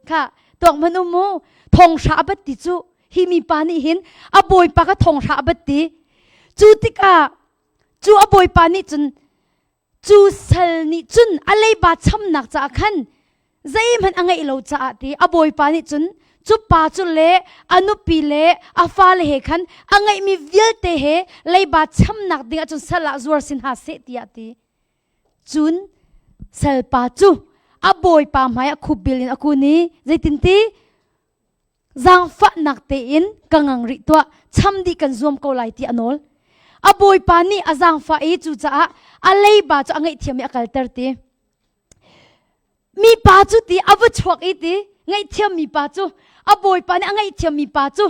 kha tuak man um mu thonghra a bat ti cu hi mi pa nih hin a bawipa ka thonghra a bat ti. Cu tikah cu a bawipa nih cun cu sal nih cun a leiba chamnak caah khan zeihmanh a ngeih lo caah ti a bawipa nih cun cu pa cu le a nupi le a fale he khan a ngeihmi vialte he leiba chamnak ding ahcun sal ah zuar si hna seh tiah ti. Cun salpa cu a bawipa hmai ah khupbil in a kun i zeitin ti zaangfahnak tein ka ngang rih tuah cham dih kan zuam ko lai ti a nawl. A bawipa nih a zaangfah i cucaah a leiba cu a ngaihthiam i a kalter ti. Mi pa cu ti a va chuak i ti ngaihthiam mi pa cu a bawipa nih a ngaihthiam mi pa cu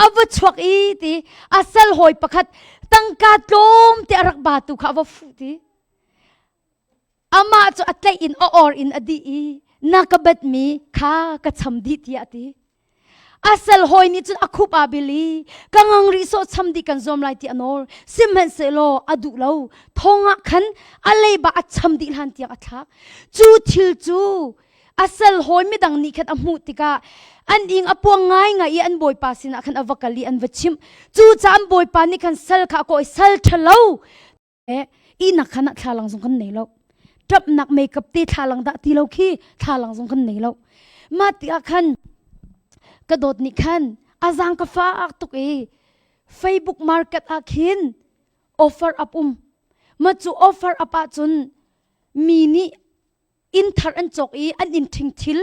a va chuak i ti a sal hawi pakhat tangka tlawm te a rak batu kha a va fuh ti. Amah cu a tlaih in a or in a dih i na ka batmi kha ka cham dih tiah a ti. A sal hawi nih cun a khup aa bil i ka ngang rih sawh cham dih kan zuam lai ti a nawl. Sihmanhsehlaw a duh lo. Thong ah khan a leiba a cham dih hlan tiang a thlak. Cu thil cu a sal hawi midang nih khan a hmuh tikah an ing a puang ngaingai i an bawipa sinah khan a va kal i an va chimh. Cucaah an bawipa nih khan sal kha a kawh i sal ṭhalo ihnak khan ah thlalang zong kan nei lo ṭapnak makeup te thlalang dah ti lo khi thlalang zong kan nei lo mah ti ah khan ka dawt nih khan a zaang ka fak tuk i Facebook market ah khin offer up um ma cu offer up ah cun mi nih inn thar an cawk i an inn ṭhing thil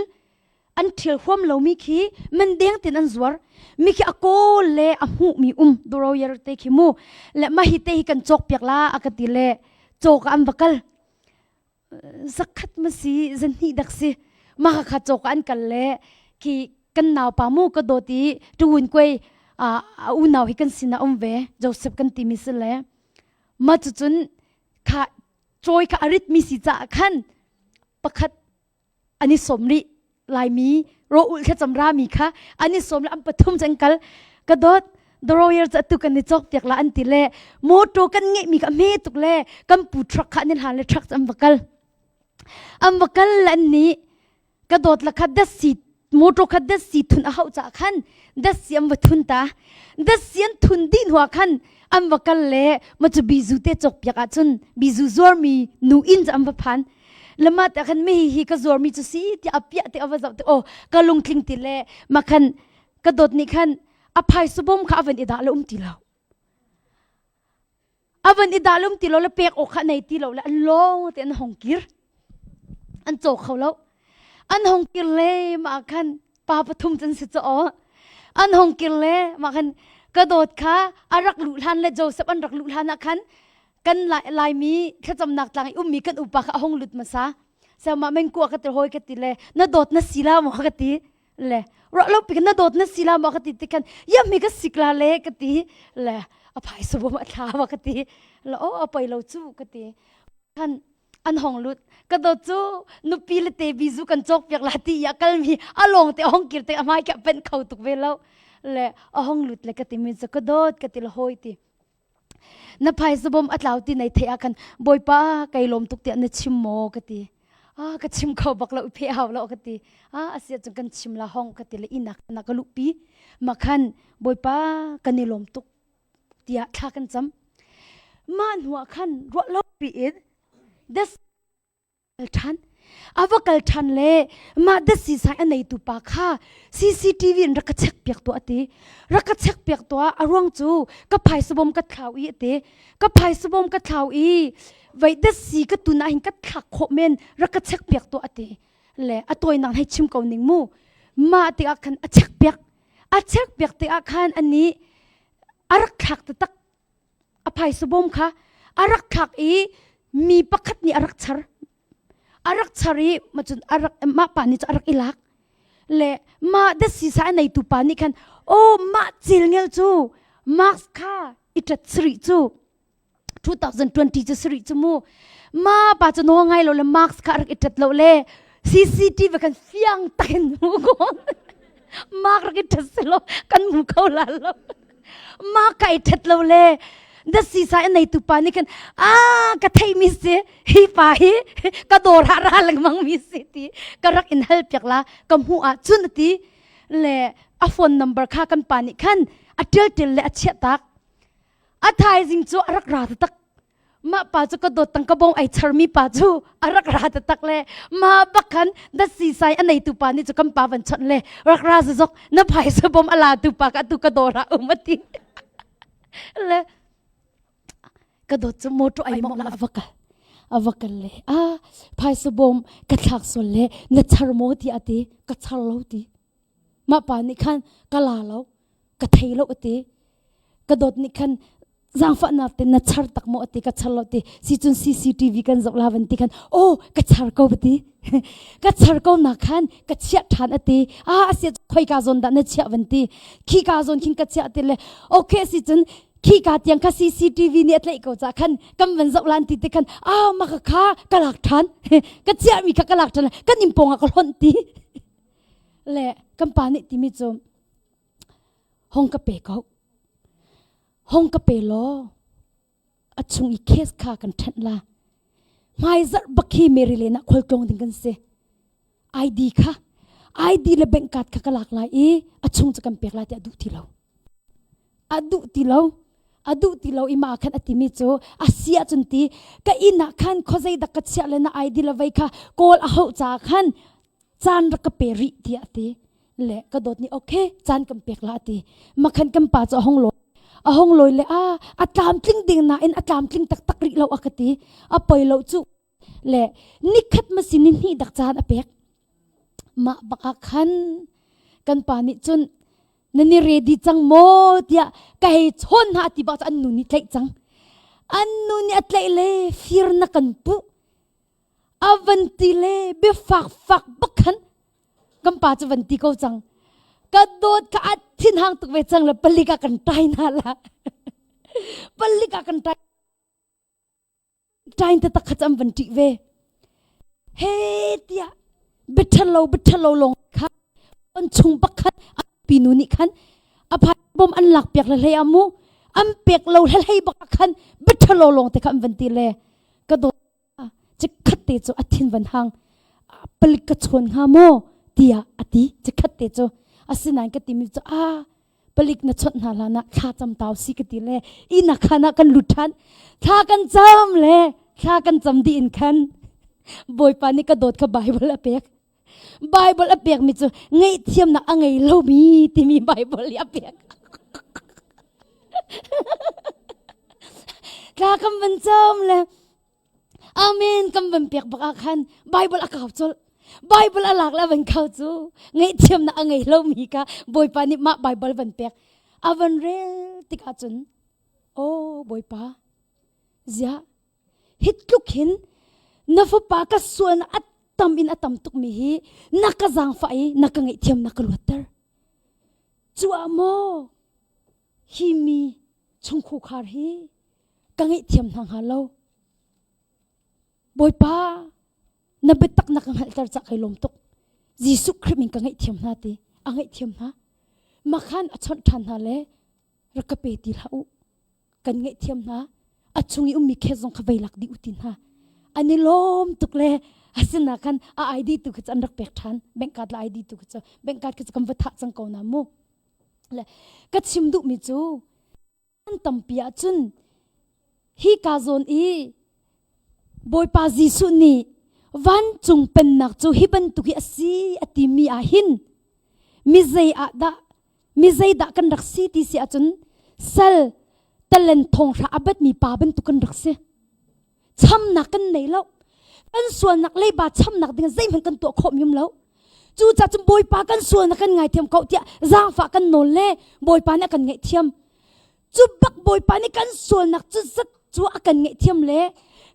an ṭhial huam lomi khi man deng tin an zuar mi khi a kawl le a hmuhmi um doroyer te khi mu le mah hi te hi kan cawk piak la a ka ti le cawk ah an va kal zakhat ma si zanhnih dak si mah kha cawk ah an kal le khi kan nau pa mu ka dawt i tuwun kuai a unau hi kan sinah um ve Joseph kan timi si le ma cu cun kha cawi kha a ritmi si caah khan pakhat an i sawm rih laimi ro ulh thlacam rami kha an i sawm le an pathum cu an kal ka dawt drawer cu atu kan i cawk piak la an ti le motor kan ngeihmi kha hme tuk le kan pu truck kha an i hlan le truck cu an va kal an va kal le an nih ka dawt la kha datsi motor kha datsi thun a hauh caah khan datsi an va thun ta datsi an thun dih hnuah khan an va kal le ma cu bizu te cawk piak ahcun bizu zuarmi nu inn cu an va phan lama te khan mi hi ka zuarmi cu si ti a piah te a va zoh te oh ka lungtling ti le ma khan ka dawt nih khan a phaisa bom kha a van i dah le um ti lo A van i dah lum ti lo le pek awk kha nei ti lo le an lawng te an hong kir. An caw kho lo. An hong kir le mah khan pa pathum cun si caw. An hong kir le mah khan ka dawt kha a rak luh hlan le Joseph an rak luh hlan ah khan kan Laimi thlacamnak tlang i ummi kan upa kha a hong lut hmasa. Sema mengkua ka ti hoi ka ti le na dawt na si la maw ka ti. Le ruah lo pi na dawt na si la maw ka ti ti khan yam mi ka sik la le ka ti le a phaisa bom a thla ma ka ti le o a poi lo cu ka ti khan an hong lut ka dawt cu nupi le te bizu kan cawk piak la ti ya kal mi a lawng te hong kir te a mai ka pen kho tuk ve lo le a hong lut le ka ti mi cu ka dawt ka ti le hoi ti Na phaisa bawm a tlau ti nei theih ah khan Bawipa kai lawm tuk tiah na chim maw ka ti. Ah ka chim kho bak lo i pheh hau lo ka ti. Ah a si ahcun kan chim la hong ka ti le inn ah na ka luhpi. Ma khan Bawipa kan i lawm tuk tiah thla kan cam. Mah hnu ah khan ruah lo piin this kal ṭhan. A va kal ṭhan le mah datsi sai a neitu pa kha CCTV in rak ka check piak tuah a ti. Rak ka check piak tuah a ruang cu ka phaisa bawm ka thlau i a ti. Ka phaisa bawm ka thlau i vei datsi ka tun ah hin ka thlak khawh men rak ka check piak tuah a ti. Le a tawinak hei chim ko ning mu. Mah tikah khan a check piak. A check piak tikah khan anih a rak thlak taktak a phaisa bawm kha a rak thlak i mi pakhat nih a rak char a rak char i macun a rak mah pa nih cu a rak i lak le mah datsi sa a neitu pa nih khan oh mah cilngel cu mask kha i ṭat sari cu 2020 cu sari cu mu ma pa cu nawl ngai lo le mask kha a rak i ṭat lo le CCTV kan fiang takin mu ko mak rak i ṭhat selaw kan mu kho la lo ma kai ṭhat lo le da sisa a neitu pa nih khan a ka thei mi si hi pa hi ka dawr ha ra lengmang mi si ti ka rak in hal piak la ka hmuh ah cun ti le a phone number kha kan pa nih khan a ṭial ṭial le a chiah tak. A thaizing cu a rak ra taktak. Mah pa cu ka dawt tang ka bong ai charmi pa cu a rak ra taktak le mah bak khan datsi sai a neitu pa nih cu kan pa van chawnh le rak ra zazok na phaisa bom a la tu pa ka tu ka dawr ah um ati. Le ka dawt cu motor ai mong la a va kal a va kal le a phaisa bom ka thlak sual le na char maw ti ati ka char lo ti mah pa nih khan ka la lo ka thei lo ati ka dawt nih khan zaangfahnak te na char tak maw ati ka char lo ti si cun CCTV kan zoh la van ti khan oh ka char ko ti ka char ko na khan ka chiah ṭhan ati ah asia khoi ka zawn dah na chiah van ti khi ka zawn khin ka chiah ti le okay si cun khi ka tiang kha CCTV nih a tlaih ko ca khan kan van zoh lan ti te khan ah ma ka kha ka lak ṭhan ka chiah mi kha ka lak ṭhan kan inn pawng ah ka hlonh ti le kan pa nih timi cu hong ka pe ko hong ka pe law a chung i case kha kan ṭhenh la hmaizarh bak hi Mary Lane ah khualtlawng ding kan si ID kha ID le bank card kha ka lak lai i a chung cu kan pek lai tiah a duh ti lo a duh ti lo a duh ti lo i ma khan a timi cu a si ahcun ti ka inn ah khan khuazei dak ka chiah le na ID le vei kha kawl a hauh caah khan caan rak ka pe rih tiah a ti le ka dawt nih okay caan kan pek la a ti makhan kan pa cu a hong lawi a hong lawi le a a tlamtling ding nain a tlamtling taktak rih lo a ka ti a poi lo cu le nikhat ma sin ni hnih dak caan a pek mah bak ah khan kan pa nih cun na ni ready cang maw tiah ka hei chawn hna ti bak cu an nu nih tlaih cang an nu nih a tlaih le fir na kan puh a van ti le biafak fak bak khan kan pa cu van ti ko cang ka dawt ka a thin hang tuk ve cang le palik ah kan tai na la palik ah kan tai tain te tak kha an van ṭih ve he tiah biaṭhalo biaṭhalo lawng kha an chung pakhat pi nu nih khan a phai bom an lak piak le hlei amu an pek lo hlei bak khan biaṭhalo lawng te kha an van ti le ka dawt Chikkhat te cu a thin van hang palik ka chawn hnga maw tiah a ti chikkhat te cu asinain ka timi cu a palik na chawnh hna hlan ah thla cam tau si ka ti le inn ah khan ah kan lut ṭhan thla kan cam le thla kan cam dih in khan Bawipa nih ka dawt kha Bible a pek Bible a pekmi cu ngaihthiamnak a ngei lomi timi Bible i a pek. Tla kan van cam le Amen kan van pek bak ah khan Bible a kau colh. Bible a lak le a van kau cu ngaihthiamnak a ngei lomi kha Bawipa nih mah Bible van pek. A van rel tikah cun oh Bawipa ziah Hi tluk hin na fapa ka sual a tam in a tam tukmi hi na ka zaangfah i na ka ngaihthiam na ka luatter. Cu ah maw hi mi chungkhukhar hi ka ngaihthiam hna hnga lo. Bawipa, na biatak na ka hngalhter cah kai lawm tuk. Jesuh Khrih min ka ngaihthiam hna ti a ngaihthiam hna. Makhan a chawnh ṭhan hna le rak ka pe ti hlah u. Kan ngaihthiam hna a chung i ummi khet zong kha vei lak dih u ti hna an i lawm tuk le asina khan a ID tu kha cu an rak pek ṭhan bank card le ID tu kha cu bank card kha cu kan va thah cang ko na mu le ka chim duhmi cu an tampi ahcun hi ka zawn i Bawipa Jesuh nih vancung pennak cu hi bantuk hi a si a timi ah hin mi zei ah dah mi zeidah kan rak si ti si ahcun sal talen thonghra a batmi pa bantuk kan rak si chamnak kan nei lo kan sualnak leiba chamnak ding zeihmanh kan tuah khawh mium lo cucaah cun bawipa kan sualnak kan ngaithiam ko tiah zaangfah kan nawl le bawipa nih a kan ngaihthiam cu bak bawipa nih kan sualnak cu zat cu a kan ngaihthiam le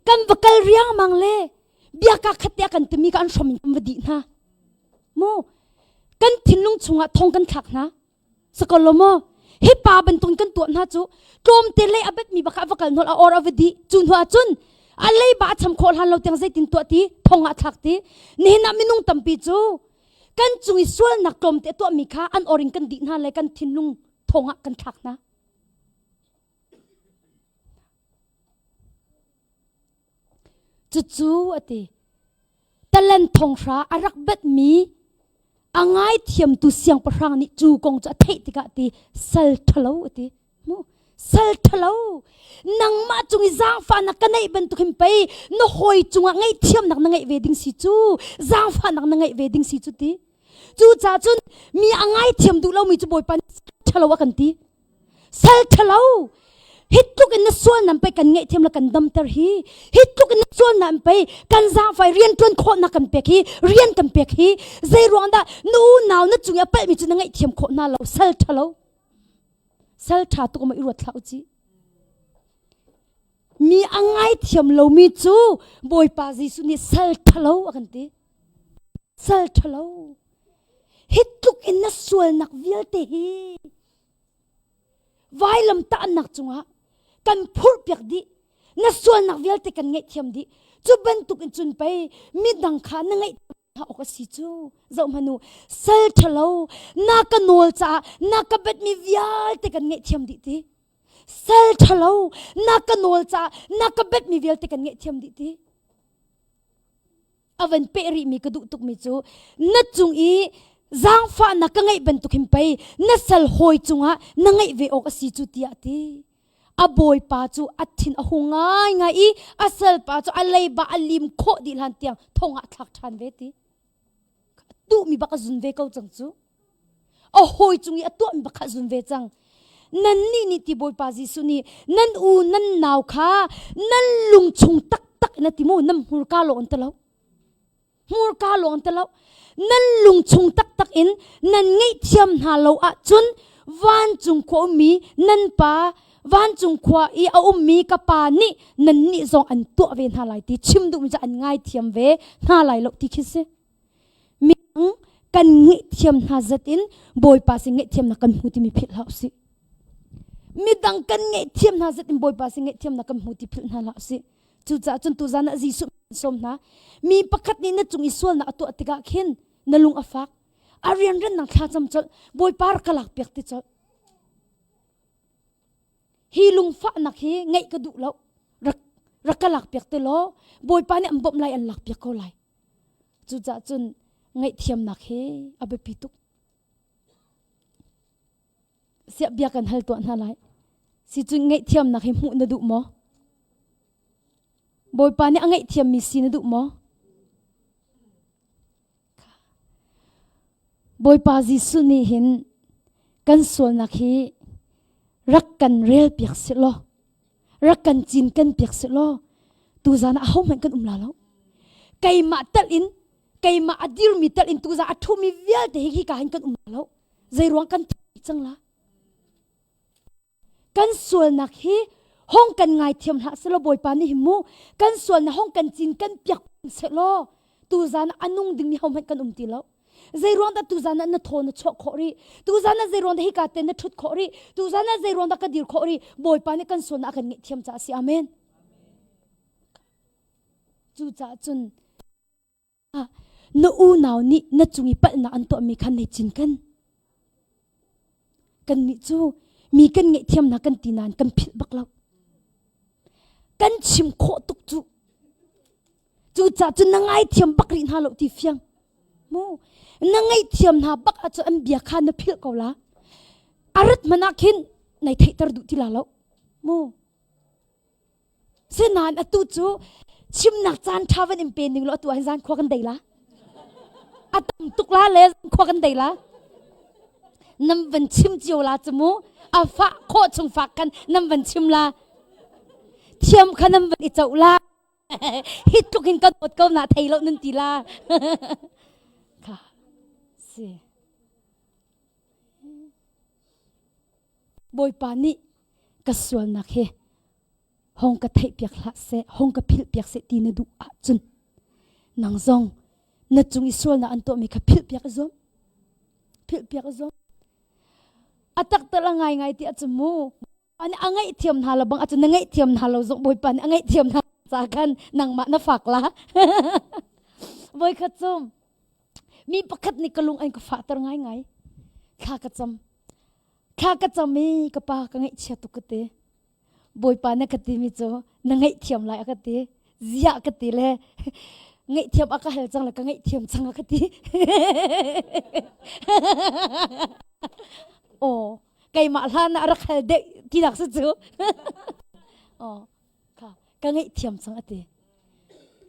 kan va kal riangmang le biaka khat te a kan timi ka an hrom in kan va dih hna mu kan thinlung chungah thong kan thlak hna sakolo maw hi pa bantuk kan tuah hna cu tlawmte lei a betmi baka va kal nawl a or a va di cu hnu ah cun a lei ba a cham khawh hlan lo tiang zeitin tuah ti thong ah thlak ti nihin ah minung tampi cu kan cung i sualnak tlawmte tuahmi kha an or in kan dih hna le kan thinlung thong ah kan thlak hna Cucu a ti. Talen thonghra a rak batmi a ngaithiamtu siangpahrang nih cu kong cu a theih tikah ti sal ṭhalo a ti. Mu. Sal ṭhalo, nangmah cung i zaangfahnak ka neih bantuk hin pei na hawi cungah ngaihthiamnak na ngeih ve ding si cu, zaangfahnak na ngeih ve ding si cu ti. Cucaah cun mi a ngaithiam duh lomi cu Bawipa nih sal ṭhalo a kan ti. Sal ṭhalo, hi tluk in na sual nan pei kan ngaihthiam le kan damter hi, hi tluk in na sual nan pei kan zaangfai rianṭuan khawhnak kan pek hi, rian kan pek hi, zei ruang dah na unau na cung i a palhmi cu na ngaihthiam khawh hna lo, sal ṭhalo. Sal ṭha tuk ma i ruat hlah u ci. Mi a ngaithiam lomi cu Bawipa Jesuh nih sal ṭhalo a kan ti. Sal ṭhalo. Hi tluk in na sualnak vialte hi vailam tahnak cungah kan phurhpiak dih. Na sualnak vialte kan ngaihthiam dih. Cu bantuk in cun pei midang kha na ngaih awk a si cu zoh hmanh u sal ṭhalo na ka nawl caah na ka betmi vialte kan ngaihthiam dih ti sal ṭhalo na ka nawl caah na ka betmi vialte kan ngaihthiam dih ti a van peh rihmi ka duh tukmi cu na cung i zaangfahnak ka ngeih bantuk hin pei na sal hawi cungah na ngeih ve awk a si cu tiah ti A bawipa cu a thin a hung ngaingai i a salpa cu a leiba a lim khawh dih hlan tiang thong ah thlak ṭhan ve ti. Duhmi bak a zun ve ko cang cu. A hawi cung i a tuahmi bak kha a zun ve cang. Nannih nih ti Bawipa Jesuh nih nan u nan nau kha nan lung chung taktak in a ti mu nan hmurka lawng an ti lo. Hmurka lawng ti lo. Nan lung chung taktak in nan ngaihthiam hna lo ahcun vancung khua ummi nan pa vancung khua i a ummi ka pa nih nannih zong an tuah ve hna lai ti chim duhmi cu an ngaithiam ve hna lai lo ti khi si. Midang kan ngaihthiam hna zat in Bawipa sin ngaihthiamnak kan hmu timi philh hlah usih. Midang kan ngaihthiam hna zat in Bawipa sin ngaihthiamnak kan hmu ti philh hna hlah usih. Cucaah cun tuzan ah Jesuh sawm hna. Mi pakhat nih na cung i sualnak a tuah tikah khin na lung a fak. A rianrannak thla cam colh. Bawipa rak ka lak piak ti colh. Hi lungfahnak hi ngeih ka duh lo. Rak rak ka lak piak te law Bawipa nih an bawmh lai an lak piak ko lai. Cucaah cun ngaihthiamnak hi a biapi tuk. Siah bia kan hal tuah hna lai. Si cun ngaihthiamnak hi hmuh na duh maw? Bawipa nih a ngaihthiammi si na duh maw? Bawipa Jesuh nih hin kan sualnak hi rak kan rel piak sih law rak kan cin kan piak sih law tuzan ah ahohmanh kan um la lo keimah tal in keimah a dirmi tal in tuzan a ṭhumi vialte hi hika hin kan um la lo Zeiruang kan thi cang la? Kan sualnak hi hong kan ngaithiam hlah selaw Bawipa nih hin mu kan sualnak hong kan cin kan piak selaw tuzan ah a nung dingmi hohmanh kan um ti lo. Zeiruang dah tuzan ah na thaw na chuah khawh rih? Tuzan ah zeiruang dah hika te na ṭhut khawh rih? Tuzan ah zeiruang dah ka dir khawh rih? Bawipa nih kan sualnak a kan ngaihthiam caah a si. Amen. Cucaah cun Na unau nih na cung i palhnak an tuahmi kha nei cinken. Kannih cu mi kan ngaihthiamnak kan ti nain kan philh bak lo. Kan chim khawh tuk cu. Cucaah cun na ngaithiam bak rih hna lo ti fiang. Mu na ngaihthiam hna bak ahcun an bia kha na philh ko la. A rat hmanh ah khin nai theihter duh ti la lo. Mu Sinain atu cu chimnak caan ṭha van in pe ning law atu ah hin zan khua kan dei la. A tam tuk la le zan khua kan dei la. Nam van chim cio la cu mu. A fah khawh chung fak khan nam van chim la. Thiam kha nam van i coh la. Hi tluk hin ka dawt ko na thei lo nan ti la. Kha si. Bawipa nih ka sualnak hi hong ka theihpiak hlah seh, hong ka philhpiak seh ti na duh ahcun nang zong na cung i sualnak an tuahmi kha philhpiak i zuam. Philhpiak i zuam. A taktak a ngaingai ti ahcun mu ani a ngaihthiam hna lo bang ahcun na ngaihthiam hna lo zong Bawipa nih a ngaihthiam hna ca khan nangmah na fak la. Voikhat cu mi pakhat nih ka lung an ka fahter ngaingai. Thla ka cam. Thla ka cam i ka pa ka ngaihchia tuk ka ti. Bawipa na ka timi cu na ngaihthiam lai a ka ti. Ziah ka ti le ngaihthiam a ka hal cang le ka ngaihthiam cang a ka ti. Aw, keimah hlan ah rak hal deuh. Tinak si cu. Oh, kha ka ngaihthiam cang ati.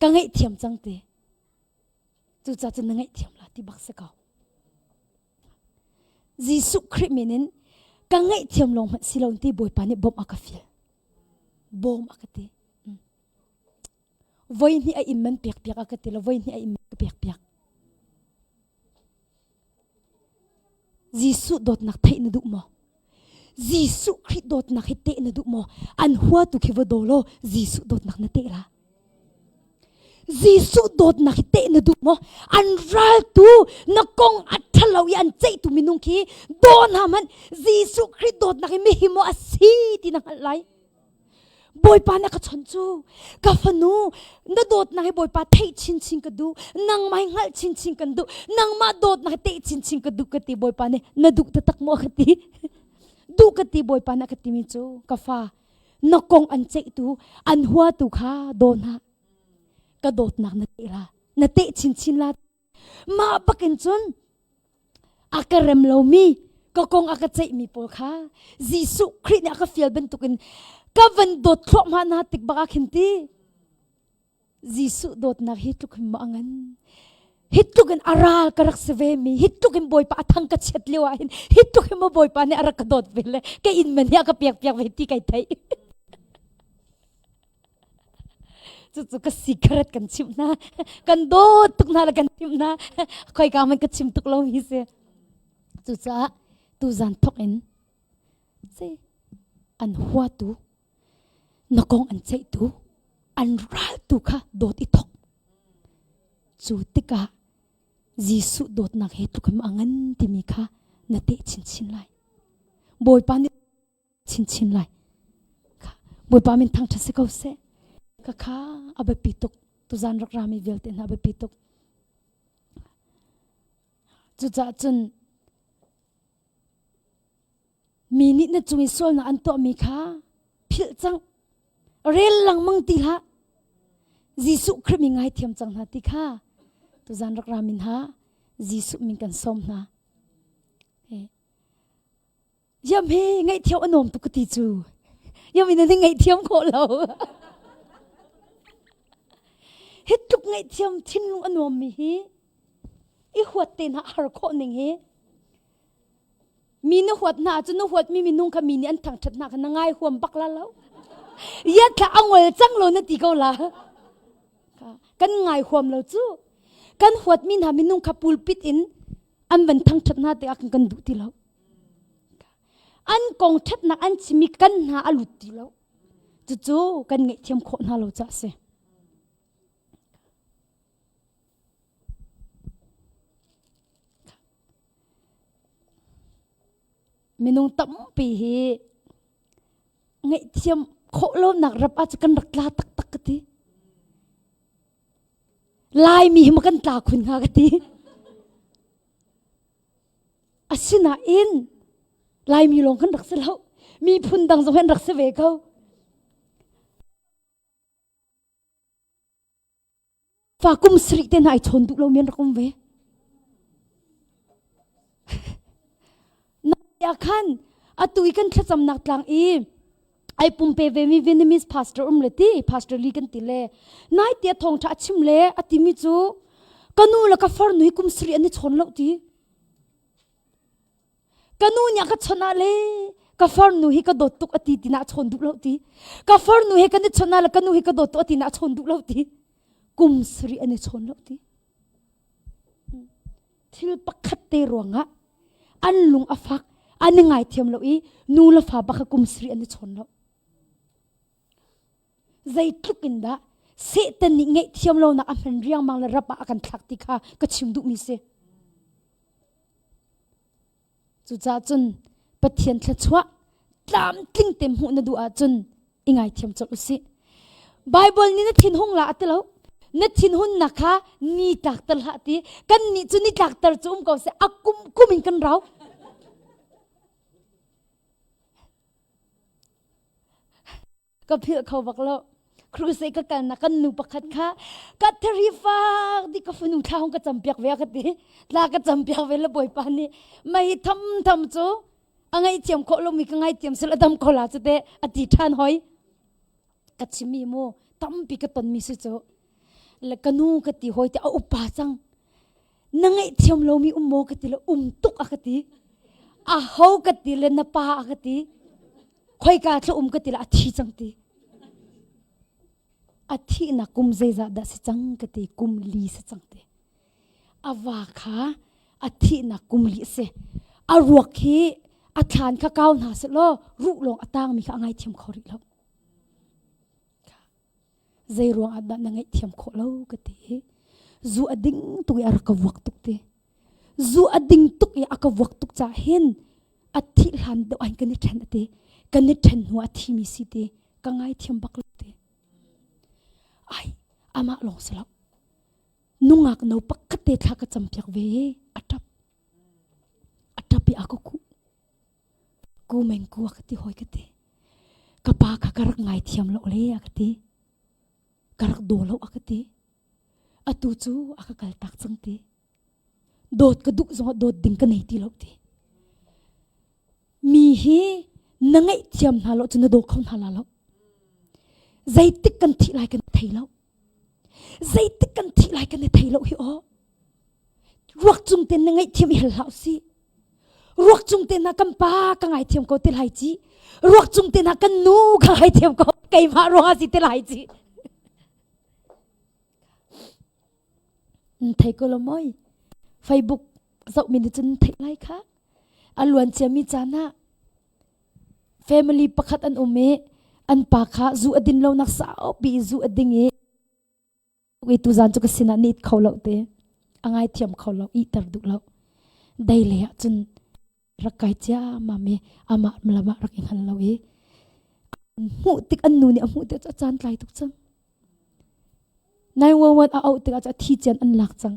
Ka ngaihthiam cang ti. Cucaah cun na ngaihthiam la ti bak si ko. Jesuh Khrih min in ka ngaihthiam lawng hmanh si lo ti Bawipa nih bawmh a ka fial. Bawm a ka ti. Voi hnih a inn man pek piak a ka ti lo, voi hnih a inn ka pek piak. Jesuh dawtnak theih na duh maw? Jesuh Khrih dawtnak hi teh na duh maw? An hua tu khi va daw law Jesuh dawtnak na teh la. Jesuh dawtnak hi teh na duh maw? An raltu na kong a ṭhalo i an ceihtu minung khi daw hna hmanh Jesuh Khrih dawtnak hi mihi maw a si ti na hngalh lai. Bawipa na ka chawnh cu ka fanu na dawtnak hi Bawipa theih chinchin ka duh nangmah hi hngalh chinchin kan duh nangmah dawtnak hi teh chinchin ka duh ka ti Bawipa nih na duh taktak maw ka ti duh ka ti Bawipa na ka timi cu ka fa na kong an ceihtu an huatu kha daw hna ka dawtnak na teh la na teh chinchin la mah bakin cun a ka rem lomi ka kong a ka ceihmi pawl kha Jesuh Khrih nih a ka fial bantukin ka van dawt thluahmah hna tik bak ah khin ti Jesuh dawtnak hi tluk hin maw a ngan? Hi tluk in a ral ka rak si ve mi, hi tluk in Bawipa a thang ka chiat lio ah hin, hi tluk hin maw Bawipa nih a rak ka dawt ve le ka inn man hi a ka piak piak ve ti kai theih. Cucu ka secret kan chimh hna. Kan dawt tuk hna le kan chimh hna. Khoika man ka chim tuk lo mi si. Cucaah tuzan thok in si an huatu Na kong an ceihtu, an raltu kha dawt i thok. Cu tikah Jesuh dawtnak he tluk a ngan timi kha na teh chinchin lai. Bawipa nih chinchin lai. Bawipa min thangṭhat si ko seh. Ka kha a biapi tuk. Tuzan rak rami vialte hna a biapi tuk. Cucaah cun Mi nih na cung i sualnak an tuahmi kha philh cang. Rel lengmang ti hlah. Jesuh Khrih mi ngaithiam cang hna ti kha tuzan rak ra min ha Jesuh min kan sawm hna. Yam he ngaihthiam a nuam tuk ka ti cu. Yam in na ngaihthiam khawh lo. Hi tluk ngaihthiam thinlung a nuam mi hi i huat te hna har khawh ning hi Mi na huat hna ahcun na huatmi minung kha mi nih an thangṭhat hna kha na ngai huam bak la lo. Iat thla a ngol cang lo na ti ko la. Kan ngai huam lo cu. Kan huatmi hna minung kha pulpit in an van thangṭhat hna tikah kan kan duh ti lo. An kong ṭhatnak an chimi kan hna a lut ti lo. Cucu kan ngaihthiam khawh hna lo caah a si. Minung tampi hi ngaihthiam khawh lonak rap ah cu kan rak tla taktak ka ti. Laimi hi maw kan tla khun hnga ka ti. Asinain Laimi lawng kan rak si lo. Miphun dang zong hi an rak si ve ko. Fa kum sarih te hna ai chawn duh lomi an rak um ve. Na khan atu i kan thlacamnak tlang i ai pumpe ve mi Vietnamese pastor um le ti pastor li kan ti le nai tia thawng tha a chim le a timi cu ka nu le ka farnu hi kum sarih an i chawn lo ti Ka nu nih a ka chawnh ah le ka farnu hi ka dawt tuk a ti tina a chawn duh lo ti. Ka farnu he kan i chawnh ah le ka nu hi ka dawt tuk a tina a chawn duh lo ti. Kum sarih an i chawn lo ti. Thil pakhat te ruangah an lung a fak, an i ngaithiam lo i nu le fa bak kum sarih an i chawn lo. Zeitluk in dah Satan nih ngaihthiam lonak a hman riangmang le rap ah a kan thlak ti kha ka chim duhmi si. Cucaah cun Pathian thluachuah tlamtling te hmuh na duh ahcun i ngaithiam colh usih. Bible nih na thinhung la a ti lo. Na thinhunnak kha ni tlakter hlah ti. Kan nih cu ni tlakter cu um ko seh a kum kum in kan rau. Ka philh kho bak lo. Crusade ka kalnak kan nu pakhat kha ka thari fak di ka fanu thla hong ka campiak ve ka ti. Tla ka campiak ve le bawipa nih mei tham tham cu A ngaihthiam khawh lomi ka ngaithiam sel a dam ko la cu te a ti ṭhan hoi. Ka chimmi mu tampi ka tonmi si cu. Le ka nu ka ti hoi te a upa cang. Na ngaihthiam lomi um maw ka ti le um tuk a ka ti. A ho ka ti le na pa a ka ti. Khoika thla um ka ti le a thi cang ti. A thihnak kum zeizah dah si cang ka ti kum li si cang ti. A va kha a thihnak kum li a si. A ruak hi a thlan kha kau hna seh law ruh lawng a tangmi kha a ngaithiam kho rih lo. Zei ruang ah dah na ngaihthiam khawh lo ka ti i zu a ding tuk i a rak ka vuak tuk ti. Zu a ding tuk i a ka vuak tuk caah hin a thih hlan deuh ah kan i ṭhen a ti. Kan i ṭhen hnu ah a thimi si ti. Ka ngaithiam bak lo ti. Ai, amah lawng si lo. Nungak no pakhat te thla ka campiak ve i a ṭap. A ṭap i a ka kuh. Ku meng ku a ka ti hoi ka ti. Ka pa kha ka rak ngaithiam lo le a ka ti. Ka rak daw lo a ka ti. Atu cu a ka kal tak cang ti. Dawt ka duh zongah dawt ding ka nei ti lo ti. Mi hi na ngaihthiam hna lo cu na daw kho hna la lo. Zeitik kan thih lai kan thei lo. Zeitik kan thih lai kan i thei lo hi aw. Ruak cung ten na ngaihthiam i hal hlah usih. Ruak cung te na kan pa ka ngaithiam ko ti lai ci. Ruak cung te na kan nu ka ngaithiam ko keimah ruangah si ti lai ci. Thei ko lo moi. Facebook zoh mi nih cun theih lai kha. A luan ciami caan ah family pakhat an um i an pa kha zu a din lo nak saupi zu a ding i i tuzan cu ka sinah nit kho lo te a ngaithiam kho lo iter duh lo dei le ah cun rak kai cia mami amah lamah rak i hngal lo i hmuh tik an nu nih a hmuh tik a caan tlai tuk cang 911 a auh tikah a thi cian an lak cang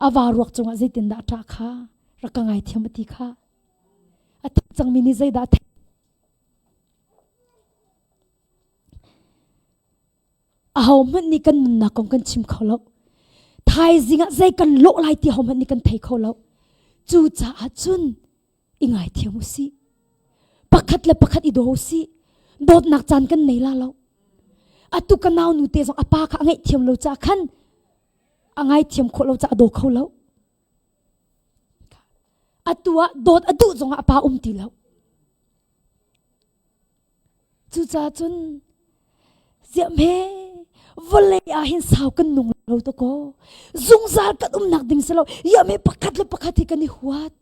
a va ruak cungah zeitindah a ṭah kha rak ka ngaithiam a ti kha a thi cangmi nih zeidah a theih Ahohmanh nih kan nunnak kong kan chim kho lo. Thaizing ah zei kan lawh lai ti ahohmanh nih kan thei kho lo. Cucaah cun i ngaithiam u sih. Pakhat le pakhat i daw u sih. Dawtnak caan kan nei la lo. Atu ka nau nu te zong a pa kha a ngaihthiam lo caah khan a ngaithiam khawh lo caah a daw kho lo. Atu ah dawt a duh zongah a pa um ti lo. Cucaah cun ziahme vawlei ah hin sau kan nung lo to ko. Zungzal kan umnak ding si lo. Iahme pakhat le pakhat hi kan i huat.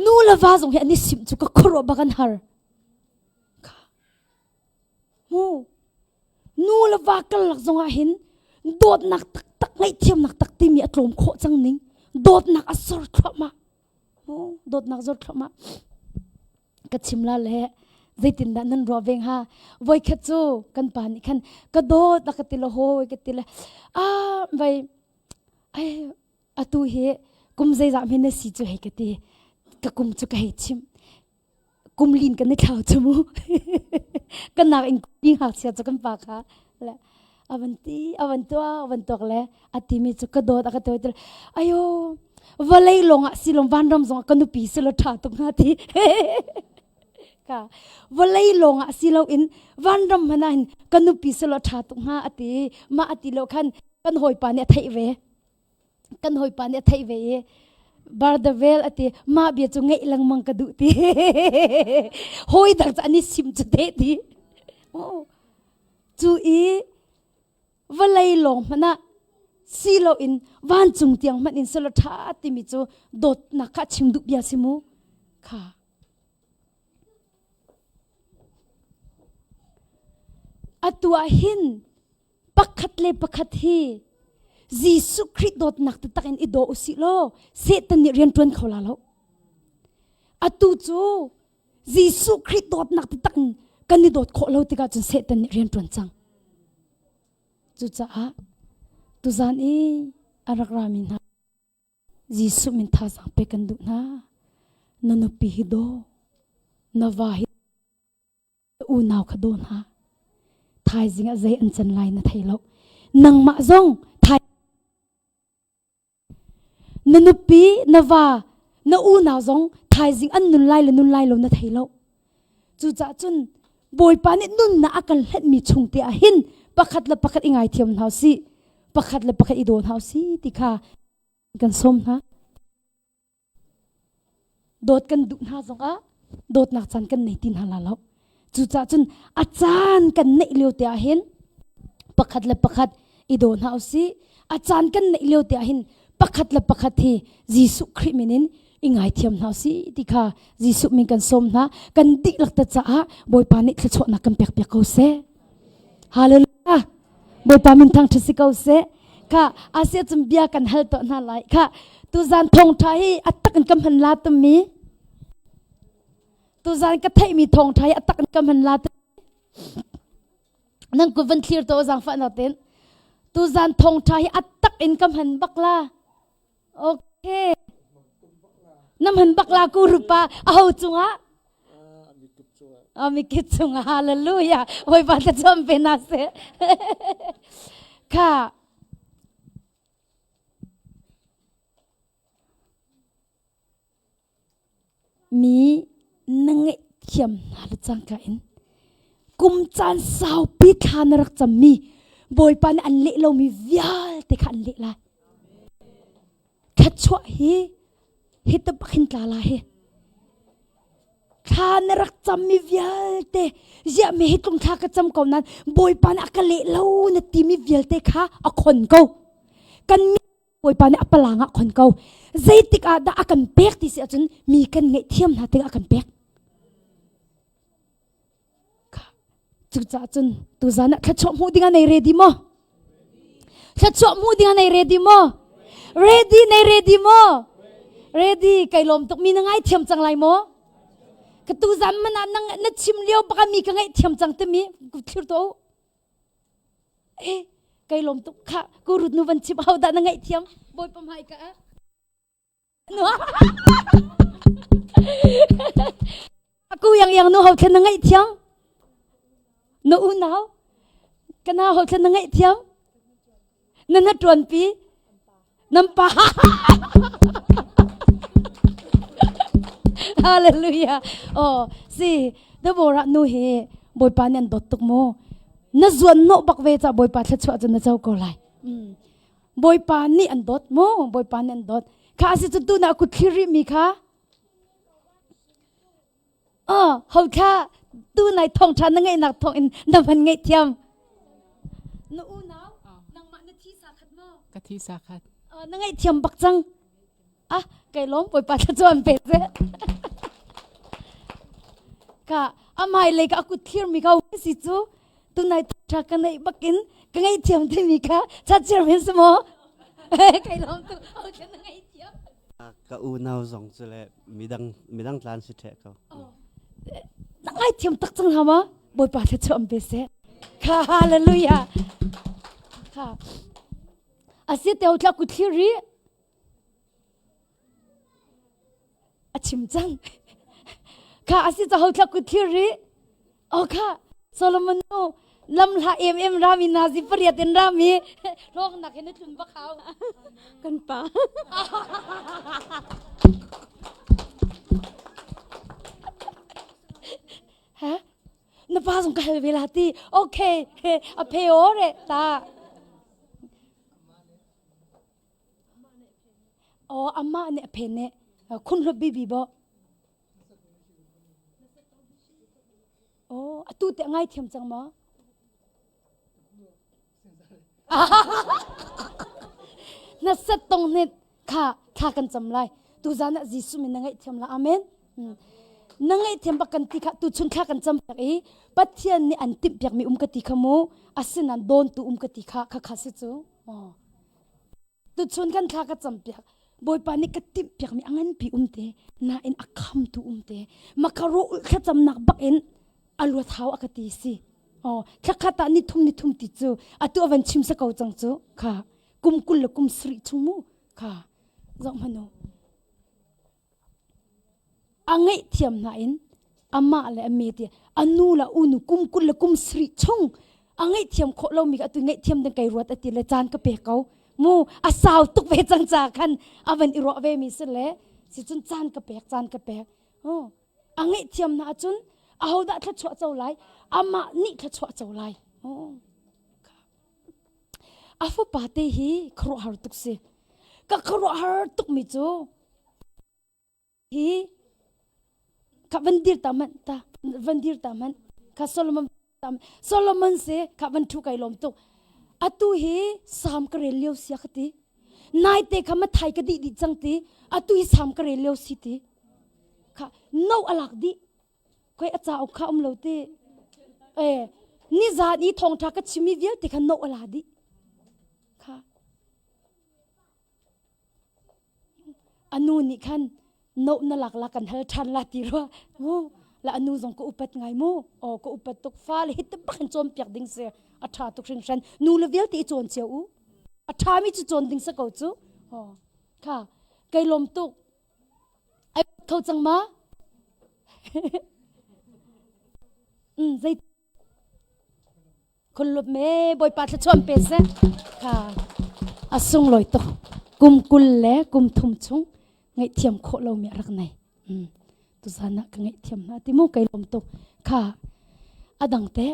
Nu le va zong hi an i simh cu ka khuaruah bak an har. Mu nu le va karlak zong ah hin dawtnak taktak ngaihthiamnak tak timi a tlawm khawh cang ning. Dawtnak a sor thluahmah. Dawtnak zawt thluahmah ka chim la le zeitindah nan ruah ve hnga voikhat cu kan pa nih khan ka dawt a ka ti le hawi ka ti le ah vai ai atu hi kum zeizah hme na si cu hei ka ti ka kum cu ka hei chim kum lin kan i thlau cu mu kan nak in ni ngakchia cu kan pa kha le avan ti avan tuak avan tuak le a timi cu ka dawt a ka tawi ayo vawlei lawng ah silom vanram zong ah ka nupi silo tha tuk hnga ti ka vawlei lawng ah silo in vanram hmana hin ka nupi silo tha tuk hnga ati ma ati lo khan kan hawipa nih a theih ve kan hawipa nih a theih ve i Bardavel ati mah bia cu ngeih lengmang ka duh ti hawi dang cu an i sim cu te ti cu i vawlei lawng hmanh ah si loin vancung tiang hmanh in selo ṭha timi cu dawtnak kha chim duh bia si mu kha atu ah hin pakhat le pakhat hi Jesuh Khrih dawtnak taktak in i daw usih law Satan nih rian ṭuan kho la lo. Atu cu Jesuh Khrih dawtnak taktak in kan i dawt khawh lo tikah cun Satan nih rian ṭuan cang. Cucaah tuzan i a rak rami hna Jesuh min thazaang pek kan duh hna. Na nupi hi daw, na va hi unau kha daw hna thaizing ah zei an can lai na thei lo nangmah zong thai na nupi na va Na unau zong thaizing an nun lai le nun lai lo na thei lo. Cucaah cun Bawipa nih nunnak a kan hlenhmi chung te ah hin pakhat le pakhat i ngaithiam hna usih, pakhat le pakhat i daw hna usih ti kha kan sawm hna. Dawt kan duh hna zongah dawtnak caan kan nei ti hna la lo. Cucaah cun a caan kan neih lio te ah hin pakhat le pakhat i daw hna usih. A caan kan neih lio te ah hin pakhat le pakhat hi Jesuh Khrih min in i ngaithiam hna usih ti kha Jesuh min kan sawm hna. Kan dihlak te caah Bawipa nih thluachuahnak kan pek piak ko seh. Hallelujah. Bawipa min thangṭhat si ko seh. Kha asia cun bia kan hal tuah hna lai. Kha tuzan thawngṭha hi a tak in ka hman la tummi. Tuzan ka theihmi thawngṭha hi a tak in ka hman la tum. Nan kut van thlir to zaangfahnak ten. Tuzan thawngṭha hi a tak in ka hman bak la. Okay. Na hman bak la ku rupa aho cungah? Amikip cungah. Hallelujah. Bawipa thlacam pe na seh. Kha Mi na ngaihthiam hna le cangka in kum caan saupi thla na rak cammi Bawipa nih an leh lomi vialte kha an leh lai. Thluachuah hi hi te bak hin tla la hi. Thla na rak cammi vialte ziah me hi tlung thla ka cam ko nain Bawipa nih a ka leh lo na timi vialte kha a khon ko. Kan Bawipa nih a palang ah khon ko. Zeitik ah dah a kan pek ti si ahcun mi kan ngaihthiam hna tikah a kan pek. Cucaah cun tuzan ah thluachuah hmuh ding ah nei ready maw? Thluachuah hmuh ding ah nei ready maw? Ready nei ready maw? Ready kai lawm tuk mi na ngaithiam cang lai maw? Ka tuzan man ah na chim lio baka mi ka ngaihthiam cang timi thlir to Eh, kai lawm tuk kha ku rut nu van chim hau dah na ngaih thiam bawipa hmai ka aku yang yang nu hau thlen na ngaih thiam na unau kana hau thlen na ngaih thiam na na tuan pi nam pa Hallelujah. Oh, si Deborah nu hi Bawipa nih an dawt tuk mu. Na zuan no bak ve ca Bawipa thluachuah cu na co ko lai. Mm. Bawipa nih an dawt mu. Bawipa nih an dawt. Kha si cu tu na kut thlir rih mi kha. Oh, ho kha tu nai thong tha na ngeih nak thong in na van ngeih thiam. Na unau nangmah na thi sa khat maw? Ka thi sa khat. Oh, na ngeih thiam bak cang. Ah, kai lawm Bawipa thluachuah pe seh. Ka amai lei ka akut thlir mi ka si cu tunai tha ka neih bakin ka ngei thiam timi kha chachiar min si maw? Kai lawm tu okay na ngei thiam. Ka unau zong cu le midang midang tlan si ṭheh ko. Na ngai thiam tak cang hna ma? Bawipa thluachuah pe seh. Kha hallelujah. Kha asi teo tla ku thlir ri A chim cang. Kha a si caho thla kut thlir rih. Oh kha Solomon nu lam hla em em rami nazi pariat in rami hlawk nak hin tlun bak hau. Kan pa. Ha? Na pa zong ka hal ve la ti. Okay, a phe o re ta. Aw amah nih a phen nih khun hlup bibi bo. Oh, atu te ngai thiam cang maw? Na set tong hnit kha thla kan cam lai. Tu zan ah Jesuh min na ngaih thiam la. Amen. Na ngaih thiam bak kan ti kha tu chun thla kan cam piak i Pathian nih an timh piak mi um ka ti kha mu. Asinan dawn tu um ka ti kha kha kha si cu. Oh. Tuchun kan thla ka campiak. Bawipa nih ka timhpiakmi a nganpi um te, nain a khamtu um te. Makaro thlacamnak bak in a luat hau a ka ti si. Oh, thlakhat ah nithum nithum ti cu atu a van chim sa ko cang cu kha kum 20 le kum sarih chung mu kha zoh hmanu A ngaihthiam hna in amah le a me ti a nu le a unu kum 20 le kum sarih chung a ngaihthiam khawh lomi kha atu ngaihthiam ding kai ruat a ti le caan ka pe ko mu a sau tuk ve cang ca khan a van i ruah ve mi si le. Si cun caan ka pek, caan ka pek. Oh, a ngaihthiam na ahcun ahodah thluachuah co lai? Amah nih thluachuah co lai. Oh. A fapa te hi khuaruahhar tuk si. Ka khuaruahhar tukmi cu hi kha van dir ta man ta van dir ta man kha Solomon Solomon se kha van thu kai lom tuk atu hi sam ka rel lio sia ka ti nai te kha mathai ka dih dih cang ti atu hi sam ka rel lio si ti kha no alak dih khoi a cauk kha um lo ti eh ni zan i thawngtha ka chimi vialte kha no ala dih kha Anu nih khan no na lak la kan hal ṭhan la ti rua mu la anu zong ka upat ngai mu aw ka upat tuk fale hi te bak in cawnpiak ding si a ṭha tuk hringhran nu le vialte i cawn cio u a ṭhami cu cawn ding si ko cu aw kha kai lawm tuk ai kho cang ma um zei Khullup me Bawipa thluachuah pe seh. Kha a sunglawi tuk. Kum 20 le kum thum chung ngaihthiam khawh lomi a rak nei. Mm. Tuzan ah ka ngaihthiam hna ti mu kai lawm tuk. Kha a dang te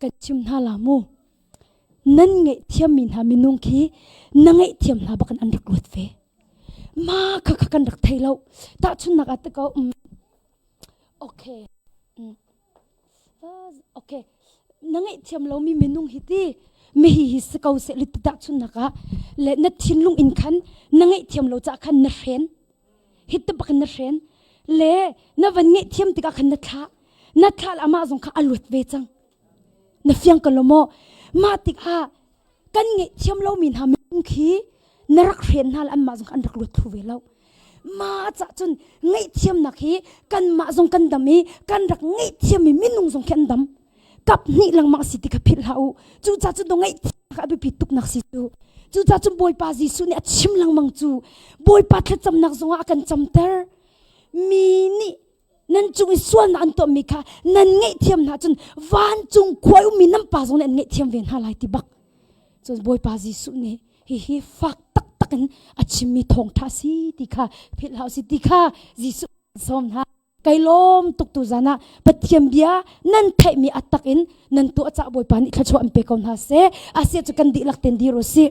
kan chim hna la mu. Nan ngaihthiam mi hna minung khi na ngaihthiam hna bakan an rak luat ve. Ma kha kha kan rak thei lo. Tahchunnak ah te ko um okay. Mm. Okay. Na ngaihthiam lomi minung hi ti mihi hi si ko seh lit tahchunnak ah le na thinlung in khan na ngaihthiam lo ca khan na hren hi te bak na hren le na van ngaihthiam tikah khan na thlah na thlah amah zong kha a luat ve cang na fiang ko lo maw mah tikah kan ngaihthiam lomi hna minung khi na rak hren hna le anmah zong an rak luat thlu ve lo ma cah cun ngaihthiamnak hi kanmah zong kan dam i kan rak ngaihthiammi minung zong khi an dam kap hnih lengmang si ti kha philh hlah u cucaah cun ngaihthiamnak a biapi tuknak si cu cucaah cun Bawipa Jesuh nih a chim lengmang cu Bawipa thlacamnak zongah a kan camter mi nih nan cung i sualnak an tuahmi kha nan ngaihthiam hna cun vancung khua i ummi nan pa zong nih an ngaihthiam ve hna lai ti bak cun Bawipa Jesuh nih hihi fak taktak in a chimmi thawngṭha si ti kha philh hlah si ti kha Jesuh sawm hna kai lawm tuk tu zan ah Pathian bia nan theihmi a tak in nan tuah cah Bawipa nih thluachuah an pe ko hna seh asia cu kan dihlak ten dir u sih.